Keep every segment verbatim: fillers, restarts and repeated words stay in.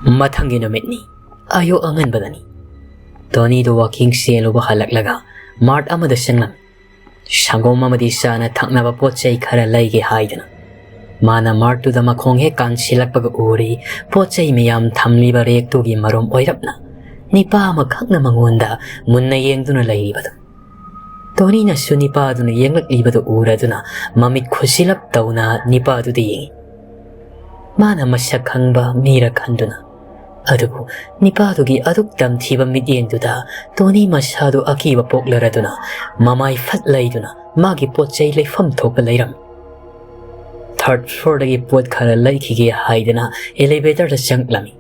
ꯃꯊꯪꯒꯤ ꯅꯨꯃꯤꯠꯅꯤ꯫ ꯑꯌꯨꯛ ꯑꯉꯟꯕꯗꯅꯤ꯫ ꯇꯣꯅꯤꯗꯨ ꯋꯥꯀꯤꯡ ꯆꯦꯜꯂꯨꯕ ꯍꯜꯂꯛꯂꯒ ꯃꯥꯔꯠ ꯑꯃꯗ ꯆꯪꯂꯝꯃꯤ꯫ ꯁꯪꯒꯣꯝ ꯑꯃꯗꯤ ꯆꯥꯅ ꯊꯛꯅꯕ ꯄꯣꯠ ꯆꯩ ꯈꯔ ꯂꯩꯒꯦ ꯍꯥꯏꯗꯨꯅ꯫ ꯃꯥꯅ ꯃꯥꯔꯠꯇꯨꯗ ꯃꯈꯣꯡ ꯍꯦꯛ ꯀꯥꯟꯁꯤꯜꯂꯛꯄꯒ ꯎꯔꯤ, ꯄꯣꯠ ꯆꯩ ꯃꯌꯥꯝ ꯊꯝꯂꯤꯕ ꯔꯦꯛꯇꯨꯒꯤ ꯃꯔꯨꯝ ꯑꯣꯏꯔꯞꯅ ꯅꯤꯄꯥ ꯑꯃꯈꯛꯅ ꯃꯉꯣꯟꯗ ꯃꯨꯟꯅ ꯌꯦꯡꯗꯨꯅ ꯂꯩꯔꯤꯕꯗꯨ꯫ ꯇꯣꯅꯤꯅꯁꯨ ꯅꯤꯄꯥꯗꯨꯅ ꯌꯦꯡꯂꯛꯂꯤꯕꯗꯨ ꯎꯔꯗꯨꯅ ꯃꯃꯤꯠ ꯈꯨꯁꯤꯜꯂꯞ ꯇꯧꯅ ꯅꯤꯄꯥꯗꯨꯗ ꯌꯦꯡꯏ꯫ ꯃꯥꯅ ꯃꯁꯛ ꯈꯪꯕ ꯃꯤꯔ ꯈꯟꯗꯨꯅ꯫ ꯑꯗꯨꯕꯨ ꯅꯤꯄꯥꯗꯨꯒꯤ ꯑꯗꯨꯛ ꯇꯝꯊꯤꯕ ꯃꯤꯠꯌꯦꯡꯗꯨꯗ ꯇꯣꯅꯤ ꯃꯁꯥꯗꯨ ꯑꯀꯤꯕ ꯄꯣꯛꯂꯔꯗꯨꯅ ꯃꯃꯥꯏ ꯐꯠ ꯂꯩꯗꯨꯅ ꯃꯥꯒꯤ ꯄꯣꯠ ꯆꯩ ꯂꯩꯐꯝ ꯊꯣꯛꯄ ꯂꯩꯔꯝꯃꯤ꯫ ꯊꯥꯔꯠ ꯐ꯭ꯂꯣꯔꯗꯒꯤ ꯄꯣꯠ ꯈꯔ ꯂꯩꯈꯤꯒꯦ ꯍꯥꯏꯗꯅ ꯑꯦꯂꯤꯚꯦꯇꯔꯗ ꯆꯪꯂꯝꯃꯤ꯫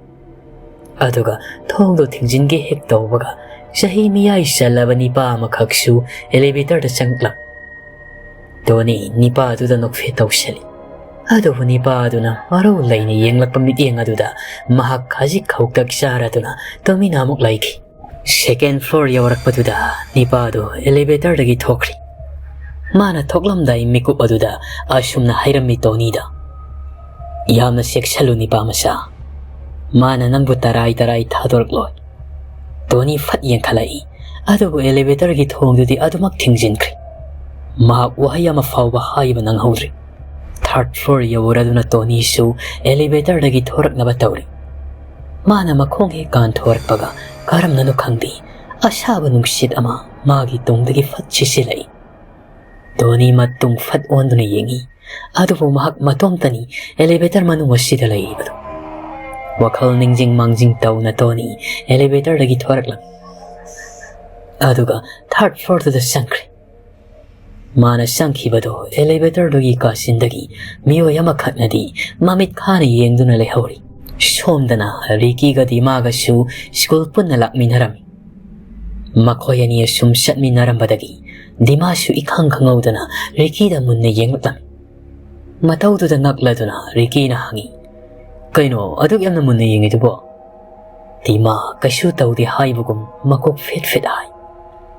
ꯑꯗꯨꯒ ꯊꯣꯡꯗꯣ ꯊꯤꯡꯖꯤꯟꯒꯦ ꯍꯦꯛ ꯇꯧꯕꯒ ꯆꯍꯤ ꯃꯤꯌꯥꯏ ꯆꯜꯂꯕ ꯅꯤꯄꯥ ꯑꯃꯈꯛꯁꯨ ꯑꯦꯂꯤꯚꯦꯇꯔꯗ ꯆꯪꯂꯝꯃꯤ꯫ ꯇꯣꯅꯤ ꯅꯤꯄꯥ ꯑꯗꯨꯗ ꯅꯣꯛꯐꯦꯠ ꯇꯧꯁꯤꯜꯂꯤ꯫ ꯑꯗꯨꯕꯨ ꯅꯤꯄꯥ ꯑꯗꯨꯅ ꯃꯔꯧ ꯂꯩꯅ ꯌꯦꯡꯂꯛꯄ ꯃꯤꯠꯌꯦꯡ ꯑꯗꯨꯗ ꯃꯍꯥꯛ ꯈꯖꯤꯛ ꯈꯧꯇꯛ ꯆꯥꯔꯗꯨꯅ ꯇꯨꯃꯤꯟꯅ ꯑꯃꯨꯛ ꯂꯩꯈꯤ꯫ ꯁꯦꯀꯦꯟ ꯐ꯭ꯂꯣꯔ ꯌꯧꯔꯛꯄꯗꯨꯗ ꯅꯤꯄꯥ ꯑꯗꯨ ꯑꯦꯂꯤꯚꯦꯇꯔꯗꯒꯤ ꯊꯣꯛꯈ꯭ꯔꯤ꯫ ꯃꯥꯅ ꯊꯣꯛꯂꯝꯗꯥꯏ ꯃꯤꯀꯨꯞ ꯑꯗꯨꯗ ꯑꯁꯨꯝꯅ ꯍꯥꯏꯔꯝꯃꯤ ꯇꯣꯅꯤꯗ, "ꯌꯥꯝꯅ ꯆꯦꯛꯁꯜꯂꯨ ꯅꯤꯄꯥ ꯃꯆꯥ꯫ ꯃꯥꯅ ꯅꯪꯕꯨ ꯇꯔꯥꯏ ꯇꯔꯥꯏ ꯊꯥꯗꯣꯔꯛꯂꯣꯏ꯫" ꯇꯣꯅꯤ ꯐꯠ ꯌꯦꯡꯈꯠꯂꯛꯏ꯫ ꯑꯗꯨꯕꯨ ꯑꯦꯂꯤꯚꯦꯇꯔꯒꯤ ꯊꯣꯡꯗꯨꯗꯤ ꯑꯗꯨꯃꯛ ꯊꯤꯡꯖꯤꯟꯈ꯭ꯔꯤ꯫ ꯃꯍꯥꯛ ꯋꯥꯍꯩ ꯑꯃ ꯐꯥꯎꯕ ꯍꯥꯏꯕ ꯅꯪꯍꯧꯗ꯭ꯔꯤ꯫ ꯊꯥꯔꯠ ꯐ꯭ꯂꯣꯔ ꯌꯧꯔꯗꯨꯅ ꯇꯣꯅꯤꯁꯨ ꯑꯦꯂꯤꯚꯦꯇꯔꯗꯒꯤ ꯊꯣꯔꯛꯅꯕ ꯇꯧꯔꯤ꯫ ꯃꯥꯅ ꯃꯈꯣꯡ ꯍꯦꯛ ꯀꯥꯟꯊꯣꯔꯛꯄꯒ ꯀꯔꯝꯅꯅꯣ ꯈꯪꯗꯦ, ꯑꯁꯥꯕ ꯅꯨꯡꯁꯤꯠ ꯑꯃ ꯃꯥꯒꯤ ꯇꯨꯡꯗꯒꯤ ꯐꯠ ꯁꯤꯠꯆꯤꯜꯂꯛꯏ꯫ ꯇꯣꯅꯤ ꯃꯇꯨꯡ ꯐꯠ ꯑꯣꯟꯗꯨꯅ ꯌꯦꯡꯏ꯫ ꯑꯗꯨꯕꯨ ꯃꯍꯥꯛ ꯃꯇꯣꯝꯇꯅꯤ ꯑꯦꯂꯤꯚꯦꯇꯔ ꯃꯅꯨꯡ ꯑꯁꯤꯗ ꯂꯩꯔꯤꯕꯗꯨ꯫ ꯋꯥꯈꯜ ꯅꯤꯡꯖꯤꯡ ꯃꯥꯡꯖꯤꯡ ꯇꯧꯅ ꯇꯣꯅꯤ ꯑꯦꯂꯤꯚꯦꯇꯔꯗꯒꯤ ꯊꯣꯔꯛꯂꯝꯃꯤ꯫ ꯑꯗꯨꯒ ꯊꯥꯔꯠ ꯐ꯭ꯂꯣꯔꯗꯨꯗ ꯆꯪꯈ꯭ꯔꯦ꯫ ꯃꯥꯅ ꯆꯪꯈꯤꯕꯗꯨ ꯑꯦꯂꯤꯚꯦꯇꯔꯗꯨꯒꯤ ꯀꯥꯆꯤꯟꯗꯒꯤ ꯃꯤꯑꯣꯏ ꯑꯃꯈꯛꯅꯗꯤ ꯃꯃꯤꯠ ꯈꯥꯅ ꯌꯦꯡꯗꯨꯅ ꯂꯩꯍꯧꯔꯤ꯫ ꯁꯣꯝꯗꯅ ꯔꯤꯀꯤꯒ ꯗꯤꯃꯥꯒꯁꯨ ꯁ꯭ꯀꯨꯜ ꯄꯨꯟꯅ ꯂꯥꯛꯃꯤꯟꯅꯔꯝꯃꯤ꯫ ꯃꯈꯣꯏ ꯑꯅꯤ ꯑꯁꯨꯝ ꯆꯠꯃꯤꯟꯅꯔꯝꯕꯗꯒꯤ ꯗꯤꯃꯥꯁꯨ ꯏꯈꯪ ꯈꯪꯍꯧꯗꯅ ꯔꯤꯀꯤꯗ ꯃꯨꯟꯅ ꯌꯦꯡꯂꯛꯂꯝꯃꯤ꯫ ꯃꯇꯧꯗꯨꯗ ꯉꯛꯂꯗꯨꯅ ꯔꯤꯀꯤꯅ ꯍꯪꯉꯤ, "ꯀꯩꯅꯣ ꯑꯗꯨꯛ ꯌꯥꯝꯅ ꯃꯨꯟꯅ ꯌꯦꯡꯉꯤꯗꯨꯕꯣ?" ꯗꯤꯃꯥ ꯀꯩꯁꯨ ꯇꯧꯗꯦ ꯍꯥꯏꯕꯒꯨꯝ ꯃꯀꯣꯛ ꯐꯤꯠ ꯐꯤꯠ ꯍꯥꯏ꯫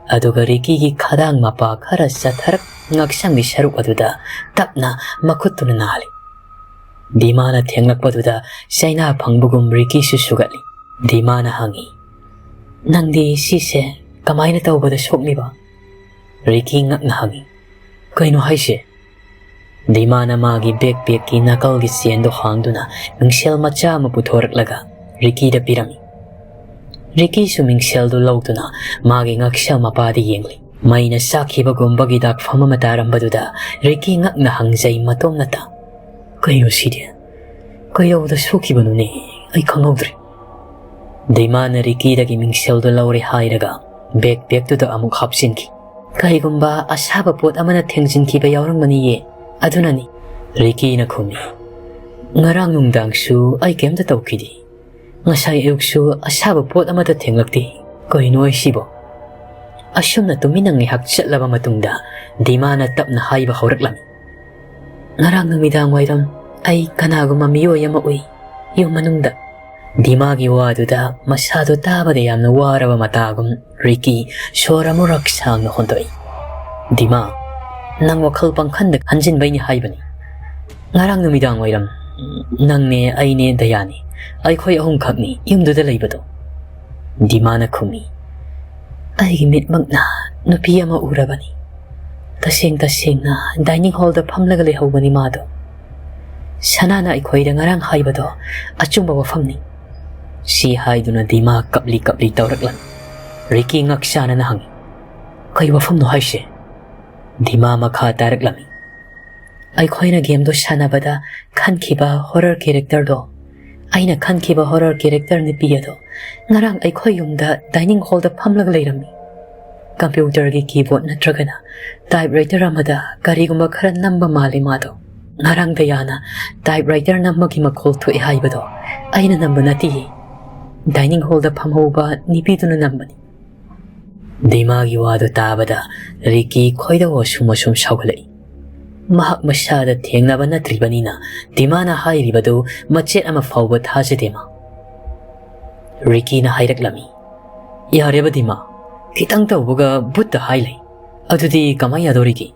ꯑꯗꯨꯒ ꯔꯤꯀꯤꯒꯤ ꯈꯗꯥꯡ ꯃꯄꯥ ꯈꯔ ꯆꯠꯊꯔꯛ ꯉꯛꯁꯝꯒꯤ ꯁꯔꯨꯛ ꯑꯗꯨꯗ ꯇꯞꯅ ꯃꯈꯨꯠꯇꯨꯅ ꯅꯥꯜꯂꯤ꯫ ꯗꯤꯃꯥꯅ ꯊꯦꯡꯂꯛꯄꯗꯨꯗ ꯆꯩꯅꯥ ꯐꯪꯕꯒꯨꯝ ꯔꯤꯀꯤꯁꯨ ꯁꯨꯒꯠꯂꯤ꯫ ꯗꯤꯃꯥꯅ ꯍꯪꯉꯤ, "ꯅꯪꯗꯤ ꯁꯤꯁꯦ ꯀꯃꯥꯏꯅ ꯇꯧꯕꯗ ꯁꯣꯛꯂꯤꯕ?" ꯔꯤꯀꯤ ꯉꯛꯅ ꯍꯪꯉꯤ, "ꯀꯩꯅꯣ ꯍꯥꯏꯁꯦ?" ꯗꯤꯃꯥꯅ ꯃꯥꯒꯤ backpackꯀꯤ ꯅꯥꯀꯜꯒꯤ ꯆꯦꯟꯗꯣ ꯍꯥꯡꯗꯨꯅ ꯃꯤꯡꯁꯦꯜ ꯃꯆꯥ ꯑꯃ ꯄꯨꯊꯣꯔꯛꯂꯒ ꯔꯤꯀꯤꯗ ꯄꯤꯔꯝꯃꯤ꯫ ꯔꯤꯀꯤꯁꯨ ꯃꯤꯡꯁꯦꯜꯗꯨ ꯂꯧꯗꯨꯅ ꯃꯥꯒꯤ ꯉꯛꯁꯦꯜ ꯃꯄꯥꯗ ꯌꯦꯡꯂꯤ꯫ ꯃꯩꯅ ꯆꯥꯛꯈꯤꯕꯒꯨꯝꯕꯒꯤ ꯗꯥꯛꯐꯝ ꯑꯃ ꯇꯥꯔꯝꯕꯗꯨꯗ ꯔꯤꯀꯤ ꯉꯛꯅ ꯍꯪꯖꯩ ꯃꯇꯣꯝꯅꯇ, "ꯀꯩꯅꯣ ꯁꯤꯗꯤ? ꯀꯩꯗꯧꯕꯗ ꯁꯣꯛꯈꯤꯕꯅꯣꯅꯦ? ꯑꯩ ꯈꯪꯍꯧꯗ꯭ꯔꯦ꯫" ꯗꯤꯃꯥꯅ ꯔꯤꯀꯤꯗꯒꯤ ꯃꯤꯡꯁꯦꯜꯗꯨ ꯂꯧꯔꯦ ꯍꯥꯏꯔꯒ backpackꯇꯨꯗ ꯑꯃꯨꯛ ꯍꯥꯞꯆꯤꯟꯈꯤ꯫ "ꯀꯩꯒꯨꯝꯕ ꯑꯁꯥꯕ ꯄꯣꯠ ꯑꯃꯅ ꯊꯦꯡꯖꯤꯟꯈꯤꯕ ꯌꯥꯎꯔꯝꯒꯅꯤꯌꯦ, ꯑꯗꯨꯅꯅꯤ꯫" ꯔꯤꯀꯤꯅ ꯈꯨꯝꯃꯤ, "ꯉꯔꯥꯡ ꯅꯨꯡꯗꯥꯡꯁꯨ ꯑꯩ ꯀꯩꯝꯇ ꯇꯧꯈꯤꯗꯦ꯫ ꯉꯁꯥꯏ ꯑꯌꯨꯛꯁꯨ ꯑꯁꯥꯕ ꯄꯣꯠ ꯑꯃꯠꯇ ꯊꯦꯡꯂꯛꯇꯦ꯫ ꯀꯩꯅꯣ ꯑꯩꯁꯤꯕꯣ?" ꯑꯁꯨꯝꯅ ꯇꯨꯃꯤꯟꯅ ꯉꯥꯏꯍꯥꯛ ꯆꯠꯂꯕ ꯃꯇꯨꯡꯗ ꯗꯤꯃꯥꯅ ꯇꯞꯅ ꯍꯥꯏꯕ ꯍꯧꯔꯛꯂꯝꯃꯤ, "ꯉꯔꯥꯡ ꯅꯨꯃꯤꯗꯥꯡ ꯋꯥꯏꯔꯝ ꯑꯩ ꯀꯅꯥꯒꯨꯝꯕ ꯃꯤꯑꯣꯏ ꯑꯃ ꯎꯏ ꯌꯨꯝ ꯃꯅꯨꯡꯗ꯫" ꯗꯤꯃꯥꯒꯤ ꯋꯥꯗꯨꯗ ꯃꯁꯥꯗꯣ ꯇꯥꯕꯗ ꯌꯥꯝꯅ ꯋꯥꯔꯕ ꯃꯇꯥꯒꯨꯝ ꯔꯤꯀꯤ ꯁꯣꯔ ꯑꯃꯨꯔꯛ ꯁꯥꯡꯅ ꯍꯣꯟꯗꯣꯛꯏ꯫ "ꯗꯤꯃꯥ, ꯅꯪ ꯋꯥꯈꯜ ꯄꯪꯈꯟꯗ ꯈꯟꯖꯤꯟꯕꯩꯅꯤ ꯍꯥꯏꯕꯅꯤ꯫ ꯉꯔꯥꯡ ꯅꯨꯃꯤꯗꯥꯡ ꯋꯥꯏꯔꯝ ꯅꯪꯅꯦ, ꯑꯩꯅꯦ, ꯗꯌꯥꯅꯦ, ꯑꯩꯈꯣꯏ ꯑꯍꯨꯝꯈꯛꯅꯤ ꯌꯨꯝꯗꯨꯗ ꯂꯩꯕꯗꯣ꯫" ꯗꯤꯃꯥꯅ ꯈꯨꯝꯃꯤ, "ꯑꯩꯒꯤ ꯃꯤꯠꯃꯛꯅ ꯅꯨꯄꯤ ꯑꯃ ꯎꯔꯕꯅꯤ꯫ ꯇꯁꯦꯡ ꯇꯁꯦꯡꯅ dining hallꯗ ꯐꯝꯂꯒ ꯂꯩꯍꯧꯕꯅꯤ ꯃꯥꯗꯣ꯫ ꯁꯅꯥꯅ ꯑꯩꯈꯣꯏꯗ ꯉꯔꯥꯡ ꯍꯥꯏꯕꯗꯣ ꯑꯆꯨꯝꯕ ꯋꯥꯐꯝꯅꯤ꯫" ꯁꯤ ꯍꯥꯏꯗꯨꯅ ꯗꯤꯃꯥ ꯀꯞꯂꯤ ꯀꯞꯂꯤ ꯇꯧꯔꯛꯂꯝꯃꯤ꯫ ꯔꯤꯀꯤ ꯉꯛ ꯆꯥꯟꯅꯅ ꯍꯪꯉꯤ, "ꯀꯩ ꯋꯥꯐꯝꯅꯣ ꯍꯥꯏꯁꯦ?" ꯗꯤꯃꯥ ꯃꯈꯥ ꯇꯥꯔꯛꯂꯝꯃꯤ, "ꯑꯩꯈꯣꯏꯅ gameꯗꯣ ꯁꯥꯟꯅꯕꯗ ꯈꯟꯈꯤꯕ horror characterꯗꯣ, ꯑꯩꯅ ꯈꯟꯈꯤꯕ horror character ꯅꯨꯄꯤ ꯑꯗꯣ ꯉꯔꯥꯡ ꯑꯩꯈꯣꯏ ꯌꯨꯝꯗ dining hallꯗ ꯐꯝꯂꯒ ꯂꯩꯔꯝꯃꯤ꯫ Computerꯒꯤ keyboard ꯅꯠꯇ꯭ꯔꯒꯅ typewriter ꯑꯃꯗ ꯀꯔꯤꯒꯨꯝꯕ ꯈꯔ ꯅꯝꯕ ꯃꯥꯜꯂꯤ ꯃꯥꯗꯣ꯫ ꯉꯔꯥꯡ ꯗꯌꯥꯅ typewriter ꯅꯝꯕꯒꯤ ꯃꯈꯣꯜ ꯊꯣꯛꯑꯦ ꯍꯥꯏꯕꯗꯣ ꯑꯩꯅ ꯅꯝꯕ ꯅꯠꯇꯤꯌꯦ꯫ Dining hallꯗ ꯐꯝꯍꯧꯕ ꯅꯨꯄꯤꯗꯨꯅ ꯅꯝꯕꯅꯤ꯫" ꯗꯤꯃꯥꯒꯤ ꯋꯥꯗꯨ ꯇꯥꯕꯗ ꯔꯤꯀꯤ ꯈꯣꯏꯗꯧ ꯑꯁꯨꯝ ꯑꯁꯨꯝ ꯁꯥꯎꯒꯠꯂꯛꯏ꯫ ꯃꯍꯥꯛ ꯃꯁꯥꯗ ꯊꯦꯡꯅꯕ ꯅꯠꯇ꯭ꯔꯤꯕꯅꯤꯅ ꯗꯤꯃꯥꯅ ꯍꯥꯏꯔꯤꯕꯗꯨ ꯃꯆꯦꯠ ꯑꯃ ꯐꯥꯎꯕ ꯊꯥꯖꯗꯦ ꯃꯥ꯫ ꯔꯤꯀꯤꯅ ꯍꯥꯏꯔꯛꯂꯝꯃꯤ, "ꯌꯥꯔꯦꯕ ꯗꯤꯃꯥ, ꯈꯤꯇꯪ ꯇꯧꯕꯒ ꯕꯨꯠꯇ ꯍꯥꯏ ꯂꯩ꯫ ꯑꯗꯨꯗꯤ ꯀꯃꯥꯏ ꯌꯥꯗꯧꯔꯤꯒꯦ?"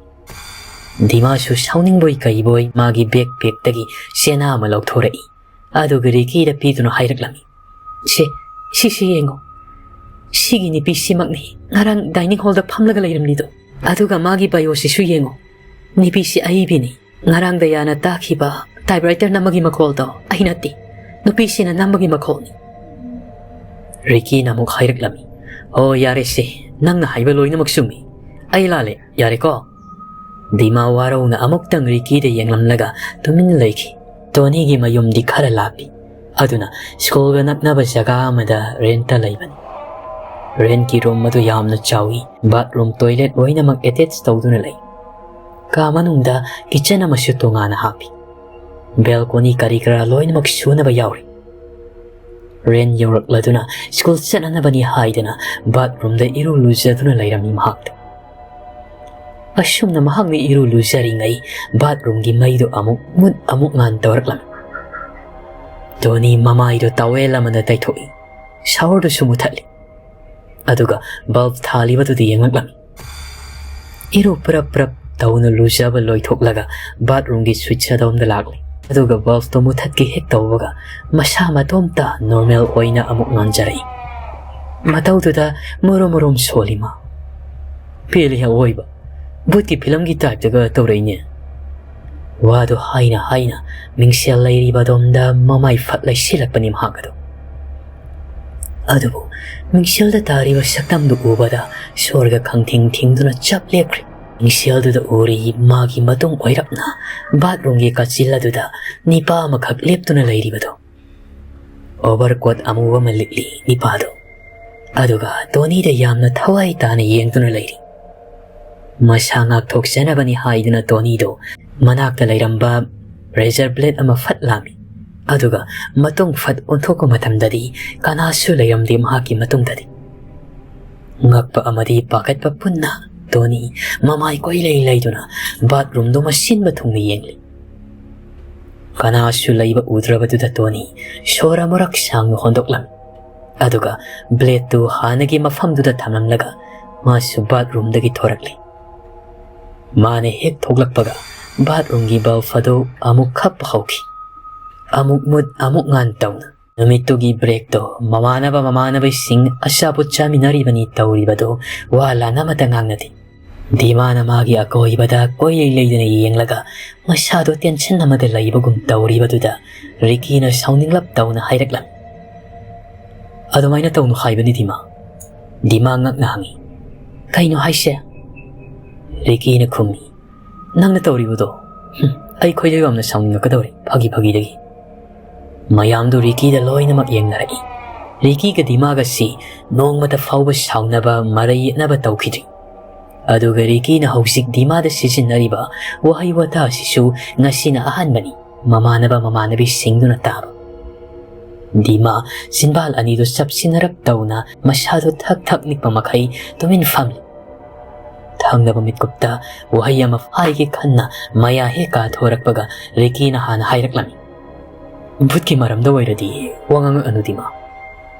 ꯗꯤꯃꯥꯁꯨ ꯁꯥꯎꯅꯤꯡꯕꯣꯏ ꯀꯩꯕꯣꯏ ꯃꯥꯒꯤ backpackꯇꯒꯤ ꯆꯦꯅꯥ ꯑꯃ ꯂꯧꯊꯣꯔꯛꯏ꯫ ꯑꯗꯨꯒ ꯔꯤꯀꯤꯗ ꯄꯤꯗꯨꯅ ꯍꯥꯏꯔꯛꯂꯝꯃꯤ, "ꯁꯦ, ꯁꯤꯁꯤ ꯌꯦꯡꯉꯣ꯫ ꯁꯤꯒꯤ ꯅꯨꯄꯤꯁꯤꯃꯛꯅꯤ ꯉꯔꯥꯡ dining hallꯗ ꯐꯝꯂꯒ ꯂꯩꯔꯝꯂꯤꯗꯣ꯫ ꯑꯗꯨꯒ ꯃꯥꯒꯤ bioꯁꯤꯁꯨ ꯌꯦꯡꯉꯣ꯫ ꯅꯨꯄꯤꯁꯤ ꯑꯌꯥꯕꯤꯅꯤ꯫ ꯉꯔꯥꯡ ꯗꯌꯥꯅ ꯇꯥꯈꯤꯕ typewriter ꯅꯝꯕꯒꯤ ꯃꯈꯣꯜꯗꯣ ꯑꯩ ꯅꯠꯇꯦ꯫ ꯅꯨꯄꯤꯁꯤꯅ ꯅꯝꯕꯒꯤ ꯃꯈꯣꯜꯅꯤ꯫" ꯔꯤꯀꯤꯅ ꯑꯃꯨꯛ ꯍꯥꯏꯔꯛꯂꯝꯃꯤ, "ꯑꯣ, ꯌꯥꯔꯦꯁꯦ, ꯅꯪꯅ ꯍꯥꯏꯕ ꯂꯣꯏꯅꯃꯛ ꯆꯨꯝꯃꯤ꯫ ꯑꯩ ꯂꯥꯜꯂꯦ, ꯌꯥꯔꯦꯀꯣ?" ꯗꯤꯃꯥ ꯋꯥꯔꯧꯅ ꯑꯃꯨꯛꯇꯪ ꯔꯤꯀꯤꯗ ꯌꯦꯡꯂꯝꯂꯒ ꯇꯨꯃꯤꯟ ꯂꯩꯈꯤ꯫ ꯇꯣꯅꯤꯒꯤ ꯃꯌꯨꯝꯗꯤ ꯈꯔ ꯂꯥꯞꯄꯤ꯫ ꯑꯗꯨꯅ ꯁ꯭ꯀꯨꯜꯒ ꯅꯛꯅꯕ ꯖꯒꯥ ꯑꯃꯗ rentꯇ ꯂꯩꯕꯅꯤ꯫ Rentꯀꯤ room ꯑꯗꯨ ꯌꯥꯝꯅ ꯆꯥꯎꯏ꯫ Bathroom, toilet ꯂꯣꯏꯅꯃꯛ attach ꯇꯧꯗꯨꯅ ꯂꯩ꯫ ꯀꯥ ꯃꯅꯨꯡꯗ kitchen ꯑꯃꯁꯨ ꯇꯣꯉꯥꯟꯅ ꯍꯥꯞꯄꯤ꯫ Balcony ꯀꯔꯤ ꯀꯔꯥ ꯂꯣꯏꯅꯃꯛ ꯁꯨꯅꯕ ꯌꯥꯎꯔꯤ꯫ Rent ꯌꯧꯔꯛꯂꯗꯨꯅ ꯁ꯭ꯀꯨꯜ ꯆꯠꯅꯅꯕꯅꯤ ꯍꯥꯏꯗꯅ bathroomꯗ ꯏꯔꯨ ꯂꯨꯖꯗꯨꯅ ꯂꯩꯔꯝꯃꯤ ꯃꯍꯥꯛꯇꯣ꯫ ꯑꯁꯨꯝꯅ ꯃꯍꯥꯛꯅ ꯏꯔꯨ ꯂꯨꯖꯔꯤꯉꯩ bathroomꯒꯤ ꯃꯩꯗꯨ ꯑꯃꯨꯛ ꯃꯨꯠ ꯑꯃꯨꯛ ꯉꯥꯟ ꯇꯧꯔꯛꯂꯝꯃꯤ꯫ ꯇꯣꯅꯤ ꯃꯃꯥꯏꯗꯨ towel ꯑꯃꯅ ꯇꯩꯊꯣꯛꯏ꯫ Showerꯗꯨꯁꯨ ꯃꯨꯊꯠꯂꯤ꯫ ꯑꯗꯨꯒ bulb ꯊꯥꯜꯂꯤꯕꯗꯨꯗ ꯌꯦꯡꯂꯛꯂꯝꯃꯤ꯫ ꯏꯔꯨ ꯄ꯭ꯔꯞ ꯄ꯭ꯔꯞ ꯇꯧꯅ ꯂꯨꯖꯕ ꯂꯣꯏꯊꯣꯛꯂꯒ bathroomꯒꯤ switch ꯑꯗꯣꯝꯗ ꯂꯥꯛꯂꯤ꯫ ꯑꯗꯨꯒ bulbꯇꯣ ꯃꯨꯊꯠꯀꯦ ꯍꯦꯛ ꯇꯧꯕꯒ ꯃꯁꯥ ꯃꯇꯣꯝꯇ normal ꯑꯣꯏꯅ ꯑꯃꯨꯛ ꯉꯥꯟꯖꯔꯛꯏ꯫ ꯃꯇꯧꯗꯨꯗ ꯃꯔꯨꯝ ꯃꯔꯨꯝ ꯁꯣꯜꯂꯤ ꯃꯥ꯫ "ꯄꯦꯜꯂꯤ ꯑꯋꯣꯏꯕ꯫ ꯚꯨꯠꯀꯤ filmꯒꯤ typeꯇꯒ ꯇꯧꯔꯛꯏꯅꯦ꯫" ꯋꯥꯗꯨ ꯍꯥꯏꯅ ꯍꯥꯏꯅ ꯃꯤꯡꯁꯦꯜ ꯂꯩꯔꯤꯕ ꯑꯗꯣꯝꯗ ꯃꯃꯥꯏ ꯐꯠ ꯂꯩꯁꯤꯜꯂꯛꯄꯅꯤ ꯃꯍꯥꯛ ꯑꯗꯨ꯫ ꯑꯗꯨꯕꯨ ꯃꯤꯡꯁꯦꯜꯗ ꯇꯥꯔꯤꯕ ꯁꯛꯇꯝꯗꯨ ꯎꯕꯗ ꯁꯣꯔꯒ ꯈꯪꯊꯤꯡ ꯊꯤꯡꯗꯨꯅ ꯆꯞ ꯂꯦꯞꯈ꯭ꯔꯦ꯫ ꯃꯤꯡꯁꯦꯜꯗꯨꯗ ꯎꯔꯤ ꯃꯥꯒꯤ ꯃꯇꯨꯡ ꯑꯣꯏꯔꯞꯅ bathroomꯒꯤ ꯀꯥꯆꯤꯜ ꯑꯗꯨꯗ ꯅꯤꯄꯥ ꯑꯃꯈꯛ ꯂꯦꯞꯇꯨꯅ ꯂꯩꯔꯤꯕꯗꯣ꯫ Overcoat ꯑꯃꯨꯕ ꯑꯃ ꯂꯤꯠꯂꯤ ꯅꯤꯄꯥꯗꯣ꯫ ꯑꯗꯨꯒ ꯇꯣꯅꯤꯗ ꯌꯥꯝꯅ ꯊꯋꯥꯏ ꯇꯥꯅ ꯌꯦꯡꯗꯨꯅ ꯂꯩꯔꯤ꯫ ꯃꯁꯥ ꯉꯥꯛꯊꯣꯛꯆꯅꯕꯅꯤ ꯍꯥꯏꯗꯨꯅ ꯇꯣꯅꯤꯗꯣ ꯃꯅꯥꯛꯇ ꯂꯩꯔꯝꯕ razor blade ꯑꯃ ꯐꯠ ꯂꯥꯝꯃꯤ꯫ ꯑꯗꯨꯒ ꯃꯇꯨꯡ ꯐꯠ ꯑꯣꯟꯊꯣꯛꯄ ꯃꯇꯝꯗꯗꯤ ꯀꯅꯥꯁꯨ ꯂꯩꯔꯝꯗꯦ ꯃꯍꯥꯛꯀꯤ ꯃꯇꯨꯡꯗꯗꯤ꯫ ꯉꯛꯄ ꯑꯃꯗꯤ ꯄꯥꯈꯠꯄ ꯄꯨꯟꯅ ꯇꯣꯅꯤ ꯃꯃꯥꯏ ꯀꯣꯏꯂꯩ ꯂꯩꯗꯨꯅ bathroomꯗꯨ ꯃꯁꯤꯟꯕ ꯊꯨꯡꯅ ꯌꯦꯡꯂꯤ꯫ ꯀꯅꯥꯁꯨ ꯂꯩꯕ ꯎꯗ꯭ꯔꯕꯗꯨꯗ ꯇꯣꯅꯤ ꯁꯣꯔ ꯑꯃꯨꯔꯛ ꯁꯥꯡꯅ ꯍꯣꯟꯗꯣꯛꯂꯝꯃꯤ꯫ ꯑꯗꯨꯒ bladeꯇꯨ ꯍꯥꯟꯅꯒꯤ ꯃꯐꯝꯗꯨꯗ ꯊꯝꯂꯝꯂꯒ ꯃꯥꯁꯨ bathroomꯗꯒꯤ ꯊꯣꯔꯛꯂꯤ꯫ ꯃꯥꯅ ꯍꯦꯛ ꯊꯣꯛꯂꯛꯄꯒ ꯕꯥꯠꯔꯨꯝꯒꯤ ꯕꯜꯕ ꯑꯗꯨ ꯑꯃꯨꯛ ꯈꯞꯄ ꯍꯧꯈꯤ꯫ ꯑꯃꯨꯛ ꯃꯨꯠ ꯑꯃꯨꯛ ꯉꯥꯟ ꯇꯧꯅ꯫ ꯅꯨꯃꯤꯠꯇꯨꯒꯤ ꯕ꯭ꯔꯦꯛꯇꯣ ꯃꯃꯥꯟꯅꯕ ꯃꯃꯥꯟꯅꯕꯁꯤꯡ ꯑꯆꯥꯄꯣꯠ ꯆꯥꯃꯤꯟꯅꯔꯤꯕꯅꯤ ꯇꯧꯔꯤꯕꯗꯨ ꯋꯥ ꯂꯥꯟ ꯑꯃꯠꯇ ꯉꯥꯡꯅꯗꯦ꯫ ꯗꯤꯃꯥꯅ ꯃꯥꯒꯤ ꯑꯀꯣꯏꯕꯗ ꯀꯣꯏꯂꯩ ꯂꯩꯗꯅ ꯌꯦꯡꯂꯒ ꯃꯁꯥꯗꯣ ꯇꯦꯟꯁꯟ ꯑꯃꯗ ꯂꯩꯕꯒꯨꯝ ꯇꯧꯔꯤꯕꯗꯨꯗ ꯔꯤꯀꯤꯅ ꯁꯥꯎꯅꯤꯡꯂꯞ ꯇꯧꯅ ꯍꯥꯏꯔꯛꯂꯝꯃꯤ꯫ "ꯑꯗꯨꯃꯥꯏꯅ ꯇꯧꯅꯨ ꯍꯥꯏꯕꯅꯤ ꯗꯤꯃꯥ꯫" ꯗꯤꯃꯥ ꯉꯛꯅ ꯍꯪꯉꯤ꯫ "ꯀꯩꯅꯣ ꯍꯥꯏꯁꯦ?" ꯔꯤꯀꯤꯅ ꯈꯨꯝꯃꯤ꯫ "ꯅꯪꯅ ꯇꯧꯔꯤꯕꯗꯣ, ꯍꯨꯝ, ꯑꯩ ꯈꯣꯏꯗꯧ ꯌꯥꯝꯅ ꯁꯥꯎꯅꯤꯡꯉꯛꯀꯗꯧꯔꯦ ꯐꯥꯒꯤ ꯐꯥꯒꯤꯗꯒꯤ꯫" ꯃꯌꯥꯝꯗꯨ ꯔꯤꯀꯤꯗ ꯂꯣꯏꯅꯃꯛ ꯌꯦꯡꯅꯔꯛꯏ꯫ ꯔꯤꯀꯤꯒ ꯗꯤꯃꯥꯒꯁꯤ ꯅꯣꯡꯃꯇ ꯐꯥꯎꯕ ꯁꯥꯎꯅꯕ, ꯃꯔꯩ ꯌꯦꯠꯅꯕ ꯇꯧꯈꯤꯗ꯭ꯔꯤ꯫ ꯑꯗꯨꯒ ꯔꯤꯀꯤꯅ ꯍꯧꯖꯤꯛ ꯗꯤꯃꯥꯗ ꯁꯤꯖꯤꯟꯅꯔꯤꯕ ꯋꯥꯍꯩ ꯋꯥꯇꯥ ꯑꯁꯤꯁꯨ ꯉꯁꯤꯅ ꯑꯍꯥꯟꯕꯅꯤ꯫ ꯃꯃꯥꯟꯅꯕ ꯃꯃꯥꯟꯅꯕꯤꯁꯤꯡꯗꯨꯅ ꯇꯥꯕ꯫ ꯗꯤꯃꯥ ꯆꯤꯟꯕꯥꯜ ꯑꯅꯤꯗꯨ ꯆꯞꯁꯤꯟꯅꯔꯞ ꯇꯧꯅ ꯃꯁꯥꯗꯨ ꯊꯛ ꯊꯛ ꯅꯤꯛꯄ ꯃꯈꯩ ꯇꯨꯃꯤꯟ ꯐꯝꯂꯤ꯫ ꯊꯪꯅꯕ ꯃꯤꯠꯀꯨꯞꯇ ꯋꯥꯍꯩ ꯑꯃ ꯍꯥꯏꯒꯦ ꯈꯟꯅ ꯃꯌꯥ ꯍꯦꯛ ꯀꯥꯊꯣꯔꯛꯄꯒ ꯔꯤꯀꯤꯅ ꯍꯥꯟꯅ ꯍꯥꯏꯔꯛꯂꯝꯃꯤ꯫ "ꯚꯨꯠꯀꯤ ꯃꯔꯝꯗ ꯑꯣꯏꯔꯗꯤ ꯋꯥ ꯉꯥꯡꯉꯛꯑꯅꯨ ꯗꯤꯃꯥ꯫"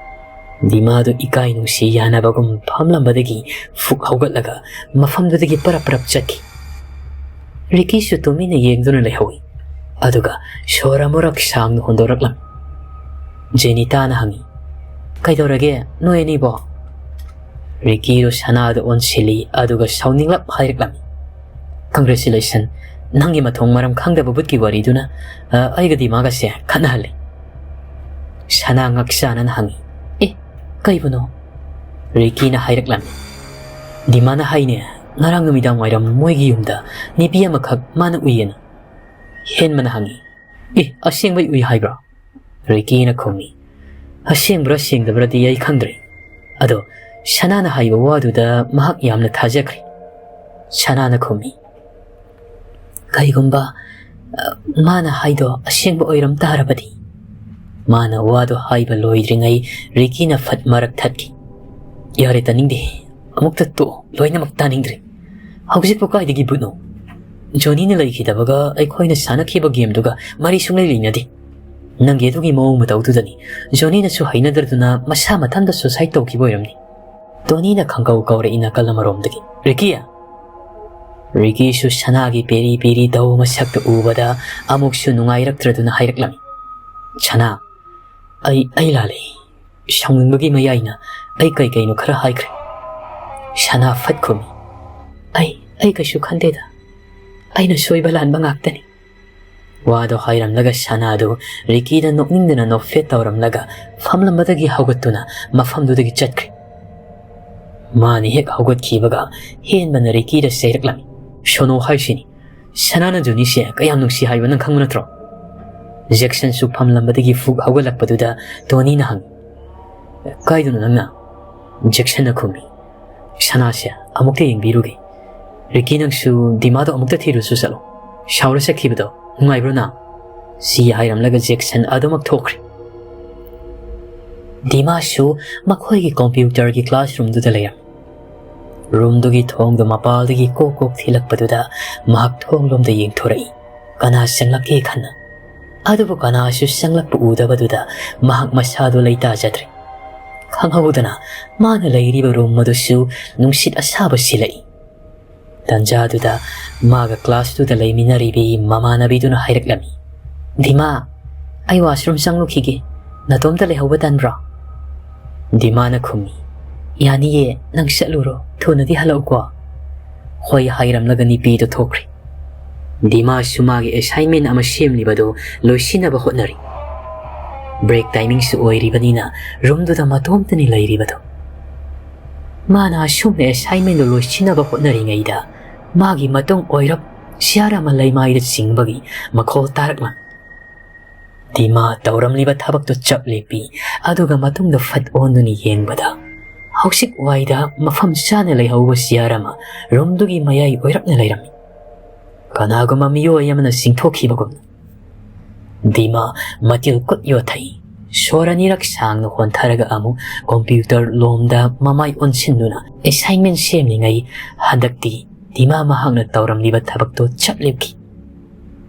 ꯗꯤꯃꯥꯗꯨ ꯏꯀꯥꯏ ꯅꯨꯡꯁꯤ ꯌꯥꯅꯕꯒꯨꯝ ꯐꯝꯂꯝꯕꯗꯒꯤ ꯐꯨꯛ ꯍꯧꯒꯠꯂꯒ ꯃꯐꯝꯗꯨꯗꯒꯤ ꯄꯔꯞ ꯄꯔꯞ ꯆꯠꯈꯤ꯫ ꯔꯤꯀꯤꯁꯨ ꯇꯨꯃꯤꯟꯅ ꯌꯦꯡꯗꯨꯅ ꯂꯩꯍꯧꯏ꯫ ꯑꯗꯨꯒ ꯁꯣꯔ ꯑꯃꯨꯔꯛ ꯁꯥꯡꯅ ꯍꯣꯟꯗꯣꯔꯛꯂꯝꯃꯤ꯫ ꯖꯦꯅꯤꯇꯥꯅ ꯍꯪꯉꯤ, "ꯀꯩꯗꯧꯔꯒꯦ ꯅꯣꯏ ꯑꯅꯤꯕꯣ?" ꯔꯤꯀꯤꯗꯣ ꯁꯅꯥꯗ ꯑꯣꯟꯁꯤꯜꯂꯤ, ꯑꯗꯨꯒ ꯁꯥꯎꯅꯤꯡꯂꯞ ꯍꯥꯏꯔꯛꯂꯝꯃꯤ, "Congratulation, ꯅꯪꯒꯤ ꯃꯊꯣꯡ ꯃꯔꯝ ꯈꯪꯗꯕ ꯚꯨꯠꯀꯤ ꯋꯥꯔꯤꯗꯨꯅ, ꯑ, ꯑꯩꯒ ꯗꯤꯃꯥꯒꯁꯦ ꯈꯠꯅꯍꯜꯂꯦ꯫" ꯁꯅꯥ ꯉꯛꯆꯥꯅꯅ ꯍꯪꯉꯤ, "ꯑꯦ, ꯀꯩꯕꯨꯅꯣ?" ꯔꯤꯀꯤꯅ ꯍꯥꯏꯔꯛꯂꯝꯃꯤ, "ꯗꯤꯃꯥꯅ ꯍꯥꯏꯅꯦ, ꯉꯔꯥꯡ ꯅꯨꯃꯤꯗꯥꯡ ꯋꯥꯏꯔꯝ ꯃꯣꯏꯒꯤ ꯌꯨꯝꯗ ꯅꯨꯄꯤ ꯑꯃꯈꯛ ꯃꯥꯅ ꯎꯏꯌꯦꯅ꯫" ꯍꯦꯟꯕꯅ ꯍꯪꯉꯤ, "ꯑꯦ, ꯑꯁꯦꯡꯕꯩ ꯎꯏ ꯍꯥꯏꯕ꯭ꯔꯣ?" ꯔꯤꯀꯤꯅ ꯈꯨꯝꯃꯤ, "ꯑꯁꯦꯡꯕ꯭ꯔꯥ ꯁꯦꯡꯗꯕ꯭ꯔꯥꯗꯤ ꯑꯩ ꯈꯪꯗ꯭ꯔꯦ꯫ ꯑꯗꯣ ꯁꯅꯥꯅ ꯍꯥꯏꯕ ꯋꯥꯗꯨꯗ ꯃꯍꯥꯛ ꯌꯥꯝꯅ ꯊꯥꯖꯈ꯭ꯔꯦ꯫" ꯁꯅꯥꯅ ꯈꯨꯝꯃꯤ, "ꯀꯩꯒꯨꯝꯕ, ꯑ, ꯃꯥꯅ ꯍꯥꯏꯗꯣ ꯑꯁꯦꯡꯕ ꯑꯣꯏꯔꯝ ꯇꯥꯔꯕꯗꯤ?" ꯃꯥꯅ ꯋꯥꯗꯣ ꯍꯥꯏꯕ ꯂꯣꯏꯗ꯭ꯔꯤꯉꯩ ꯔꯤꯀꯤꯅ ꯐꯠ ꯃꯔꯛ ꯊꯠꯈꯤ꯫ "ꯌꯥꯔꯦ, ꯇꯥꯅꯤꯡꯗꯦ꯫ ꯑꯃꯨꯛꯇ ꯇꯣꯛꯑꯣ, ꯂꯣꯏꯅꯃꯛ ꯇꯥꯅꯤꯡꯗ꯭ꯔꯦ꯫ ꯍꯧꯖꯤꯛꯄꯨ ꯀꯥꯏꯗꯒꯤ ꯚꯨꯠꯅꯣ? ꯖꯣꯅꯤꯅ ꯂꯩꯈꯤꯗꯕꯒ ꯑꯩꯈꯣꯏꯅ ꯁꯥꯟꯅꯈꯤꯕ ꯒꯦꯝꯗꯨꯒ ꯃꯔꯤ ꯁꯨꯡꯂꯩ ꯂꯩꯅꯗꯦ꯫ ꯅꯪꯒꯤ ꯑꯗꯨꯒꯤ ꯃꯑꯣꯡ ꯃꯇꯧꯗꯨꯗꯅꯤ ꯖꯣꯅꯤꯅꯁꯨ ꯍꯩꯅꯗ꯭ꯔꯗꯨꯅ ꯃꯁꯥ ꯃꯊꯟꯇ ꯁꯨꯁꯥꯏꯗ ꯇꯧꯈꯤꯕ ꯑꯣꯏꯔꯝꯅꯤ꯫" ꯇꯣꯅꯤꯅ ꯈꯪꯀꯧ ꯀꯧꯔꯛꯏ ꯅꯥꯀꯜ ꯑꯃꯔꯣꯝꯗꯒꯤ, "ꯔꯤꯀꯤ!" ꯔꯤꯀꯤꯁꯨ ꯁꯅꯥꯒꯤ ꯄꯦꯔꯤ ꯄꯦꯔꯤ ꯇꯧꯕ ꯃꯁꯛꯇ ꯎꯕꯗ ꯑꯃꯨꯛꯁꯨ ꯅꯨꯡꯉꯥꯏꯔꯛꯇ꯭ꯔꯗꯨꯅ ꯍꯥꯏꯔꯛꯂꯝꯃꯤ, "ꯁꯅꯥ, ꯑꯩ, ꯑꯩ ꯂꯥꯜꯂꯦ꯫ ꯁꯥꯎꯅꯤꯡꯕꯒꯤ ꯃꯌꯥꯏꯅ ꯑꯩ ꯀꯩ ꯀꯩꯅꯣ ꯈꯔ ꯍꯥꯏꯈ꯭ꯔꯦ꯫" ꯁꯅꯥ ꯐꯠ ꯈꯨꯝꯃꯤ, "ꯑꯩ, ꯑꯩ ꯀꯩꯁꯨ ꯈꯟꯗꯦꯗ꯫ ꯑꯩꯅ ꯁꯣꯏꯕ ꯂꯥꯟꯕ ꯉꯥꯛꯇꯅꯤ꯫" ꯋꯥꯗꯣ ꯍꯥꯏꯔꯝꯂꯒ ꯁꯅꯥꯗꯨ ꯔꯤꯀꯤꯗ ꯅꯣꯛꯅꯤꯡꯗꯅ ꯅꯣꯛꯐꯦꯠ ꯇꯧꯔꯝꯂꯒ ꯐꯝꯂꯝꯕꯗꯒꯤ ꯍꯧꯒꯠꯇꯨꯅ ꯃꯐꯝꯗꯨꯗꯒꯤ ꯆꯠꯈ꯭ꯔꯦ꯫ ꯃꯥꯅ ꯍꯦꯛ ꯍꯧꯒꯠꯈꯤꯕꯒ ꯍꯦꯟꯕꯅ ꯔꯤꯀꯤꯗ ꯆꯩꯔꯛꯂꯝꯃꯤ, "ꯁꯣꯅꯣ ꯍꯥꯏꯁꯤꯅꯤ꯫ ꯁꯅꯥꯅ ꯖꯨꯅꯤꯁꯦ ꯀꯌꯥꯝ ꯅꯨꯡꯁꯤ ꯍꯥꯏꯕ ꯅꯪ ꯈꯪꯕ ꯅꯠꯇ꯭ꯔꯣ?" ꯖꯦꯛꯁꯟꯁꯨ ꯐꯝꯂꯝꯕꯗꯒꯤ ꯐꯨꯛ ꯍꯧꯒꯠꯂꯛꯄꯗꯨꯗ ꯇꯣꯅꯤꯅ ꯍꯪꯉꯤ, "ꯀꯥꯏꯗꯅꯣ ꯅꯪꯅ?" ꯖꯦꯛꯁꯟꯅ ꯈꯨꯝꯃꯤ, "ꯁꯅꯥꯁꯦ ꯑꯃꯨꯛꯇ ꯌꯦꯡꯕꯤꯔꯨꯒꯦ꯫ ꯔꯤꯀꯤ, ꯅꯪꯁꯨ ꯗꯤꯃꯥꯗꯣ ꯑꯃꯨꯛꯇ ꯊꯤꯔꯨꯁꯨ ꯆꯠꯂꯣ꯫ ꯁꯥꯎꯔ ꯆꯠꯈꯤꯕꯗꯣ ꯅꯨꯡꯉꯥꯏꯕ꯭ꯔꯣ ꯅꯪ?" ꯁꯤ ꯍꯥꯏꯔꯝꯂꯒ ꯖꯦꯛꯁꯟ ꯑꯗꯨꯃꯛ ꯊꯣꯛꯈ꯭ꯔꯦ꯫ ꯗꯤꯃꯥꯁꯨ ꯃꯈꯣꯏꯒꯤ ꯀꯝꯄ꯭ꯌꯨꯇꯔꯒꯤ ꯀ꯭ꯂꯥꯁꯔꯨꯝꯗꯨꯗ ꯂꯩꯔꯝꯃꯤ꯫ ꯔꯨꯝꯗꯨꯒꯤ ꯊꯣꯡꯗꯣ ꯃꯄꯥꯜꯗꯒꯤ ꯀꯣꯛ ꯀꯣꯛ ꯊꯤꯜꯂꯛꯄꯗꯨꯗ ꯃꯍꯥꯛ ꯊꯣꯡꯂꯣꯝꯗ ꯌꯦꯡꯊꯣꯔꯛꯏ, ꯀꯅꯥ ꯆꯪꯂꯛꯀꯦ ꯈꯟꯅ꯫ ꯑꯗꯨꯕꯨ ꯀꯅꯥꯁꯨ ꯆꯪꯂꯛꯄ ꯎꯗꯕꯗꯨꯗ ꯃꯍꯥꯛ ꯃꯁꯥꯗꯨ ꯂꯩꯇꯥꯖꯗ꯭ꯔꯦ꯫ ꯈꯪꯍꯧꯗꯅ ꯃꯥꯅ ꯂꯩꯔꯤꯕ ꯔꯨꯝ ꯑꯗꯨꯁꯨ ꯅꯨꯡꯁꯤꯠ ꯑꯁꯥꯕ ꯁꯤꯜꯂꯛꯏ꯫ ꯇꯟꯖꯥꯗꯨꯗ ꯃꯥꯒ ꯀ꯭ꯂꯥꯁꯇꯨꯗ ꯂꯩꯃꯤꯟꯅꯔꯤꯕꯤ ꯃꯃꯥꯟꯅꯕꯤꯗꯨꯅ ꯍꯥꯏꯔꯛꯂꯝꯃꯤ, "ꯗꯤꯃꯥ, ꯑꯩ ꯋꯥꯁꯔꯨꯝ ꯆꯪꯂꯨꯈꯤꯒꯦ꯫ ꯅꯇꯣꯝꯇ ꯂꯩꯍꯧꯕ ꯇꯟꯕ꯭ꯔꯣ?" ꯗꯤꯃꯥꯅ ꯈꯨꯝꯃꯤ, "ꯌꯥꯅꯤꯌꯦ, ꯅꯪ ꯆꯠꯂꯨꯔꯣ, ꯊꯨꯅꯗꯤ ꯍꯜꯂꯛꯎꯀꯣ꯫" ꯍꯣꯏ ꯍꯥꯏꯔꯝꯂꯒ ꯅꯨꯄꯤꯗꯨ ꯊꯣꯛꯈ꯭ꯔꯦ꯫ ꯗꯤꯃꯥꯁꯨ ꯃꯥꯒꯤ ꯑꯦꯁꯥꯏꯟꯃꯦꯟ ꯑꯃ ꯁꯦꯝꯂꯤꯕꯗꯨ ꯂꯣꯏꯁꯤꯟꯅꯕ ꯍꯣꯠꯅꯔꯤ꯫ ꯕ꯭ꯔꯦꯛ ꯇꯥꯏꯃꯤꯡꯁꯨ ꯑꯣꯏꯔꯤꯕꯅꯤꯅ ꯔꯨꯝꯗꯨꯗ ꯃꯇꯣꯝꯇꯅꯤ ꯂꯩꯔꯤꯕꯗꯨ꯫ ꯃꯥꯅ ꯑꯁꯨꯝꯅ ꯑꯦꯁꯥꯏꯟꯃꯦꯟꯗꯨ ꯂꯣꯏꯁꯤꯟꯅꯕ ꯍꯣꯠꯅꯔꯤꯉꯩꯗ ꯃꯥꯒꯤ ꯃꯇꯨꯡ ꯑꯣꯏꯔꯞ ꯁꯤꯌꯥꯔ ꯑꯃ ꯂꯩꯃꯥꯏꯗ ꯆꯤꯡꯕꯒꯤ ꯃꯈꯣꯜ ꯇꯥꯔꯛꯂꯝꯃꯤ꯫ ꯗꯤꯃꯥ ꯇꯧꯔꯝꯂꯤꯕ ꯊꯕꯛꯇꯨ ꯆꯞ ꯂꯦꯞꯄꯤ, ꯑꯗꯨꯒ ꯃꯇꯨꯡꯗ ꯐꯠ ꯑꯣꯟꯗꯨꯅ ꯌꯦꯡꯕꯗ ꯍꯧꯖꯤꯛ ꯋꯥꯏꯗ ꯃꯐꯝ ꯆꯥꯅ ꯂꯩꯍꯧꯕ ꯁꯤꯌꯥꯔ ꯑꯃ ꯔꯨꯝꯗꯨꯒꯤ ꯃꯌꯥꯏ ꯑꯣꯏꯔꯞꯅ ꯂꯩꯔꯝꯃꯤ꯫ ꯀꯅꯥꯒꯨꯝꯕ ꯃꯤꯑꯣꯏ ꯑꯃꯅ ꯆꯤꯡꯊꯣꯛꯈꯤꯕꯒꯨꯝꯅ꯫ ꯗꯤꯃꯥ ꯃꯇꯤꯜ ꯀꯨꯠ ꯌꯣꯠꯊꯩ꯫ ꯁꯣꯔ ꯑꯅꯤꯔꯛ ꯁꯥꯡꯅ ꯍꯣꯟꯊꯔꯒ ꯑꯃꯨꯛ ꯀꯝꯄ꯭ꯌꯨꯇꯔ ꯂꯣꯝꯗ ꯃꯃꯥꯏ ꯑꯣꯟꯁꯤꯟꯗꯨꯅ ꯑꯦꯁꯥꯏꯟꯃꯦꯟ ꯁꯦꯝꯂꯤꯉꯩ ꯍꯟꯗꯛꯇꯤ ꯗꯤꯃꯥ ꯃꯍꯥꯛꯅ ꯇꯧꯔꯝꯂꯤꯕ ꯊꯕꯛꯇꯨ ꯆꯞ ꯂꯦꯞꯈꯤ꯫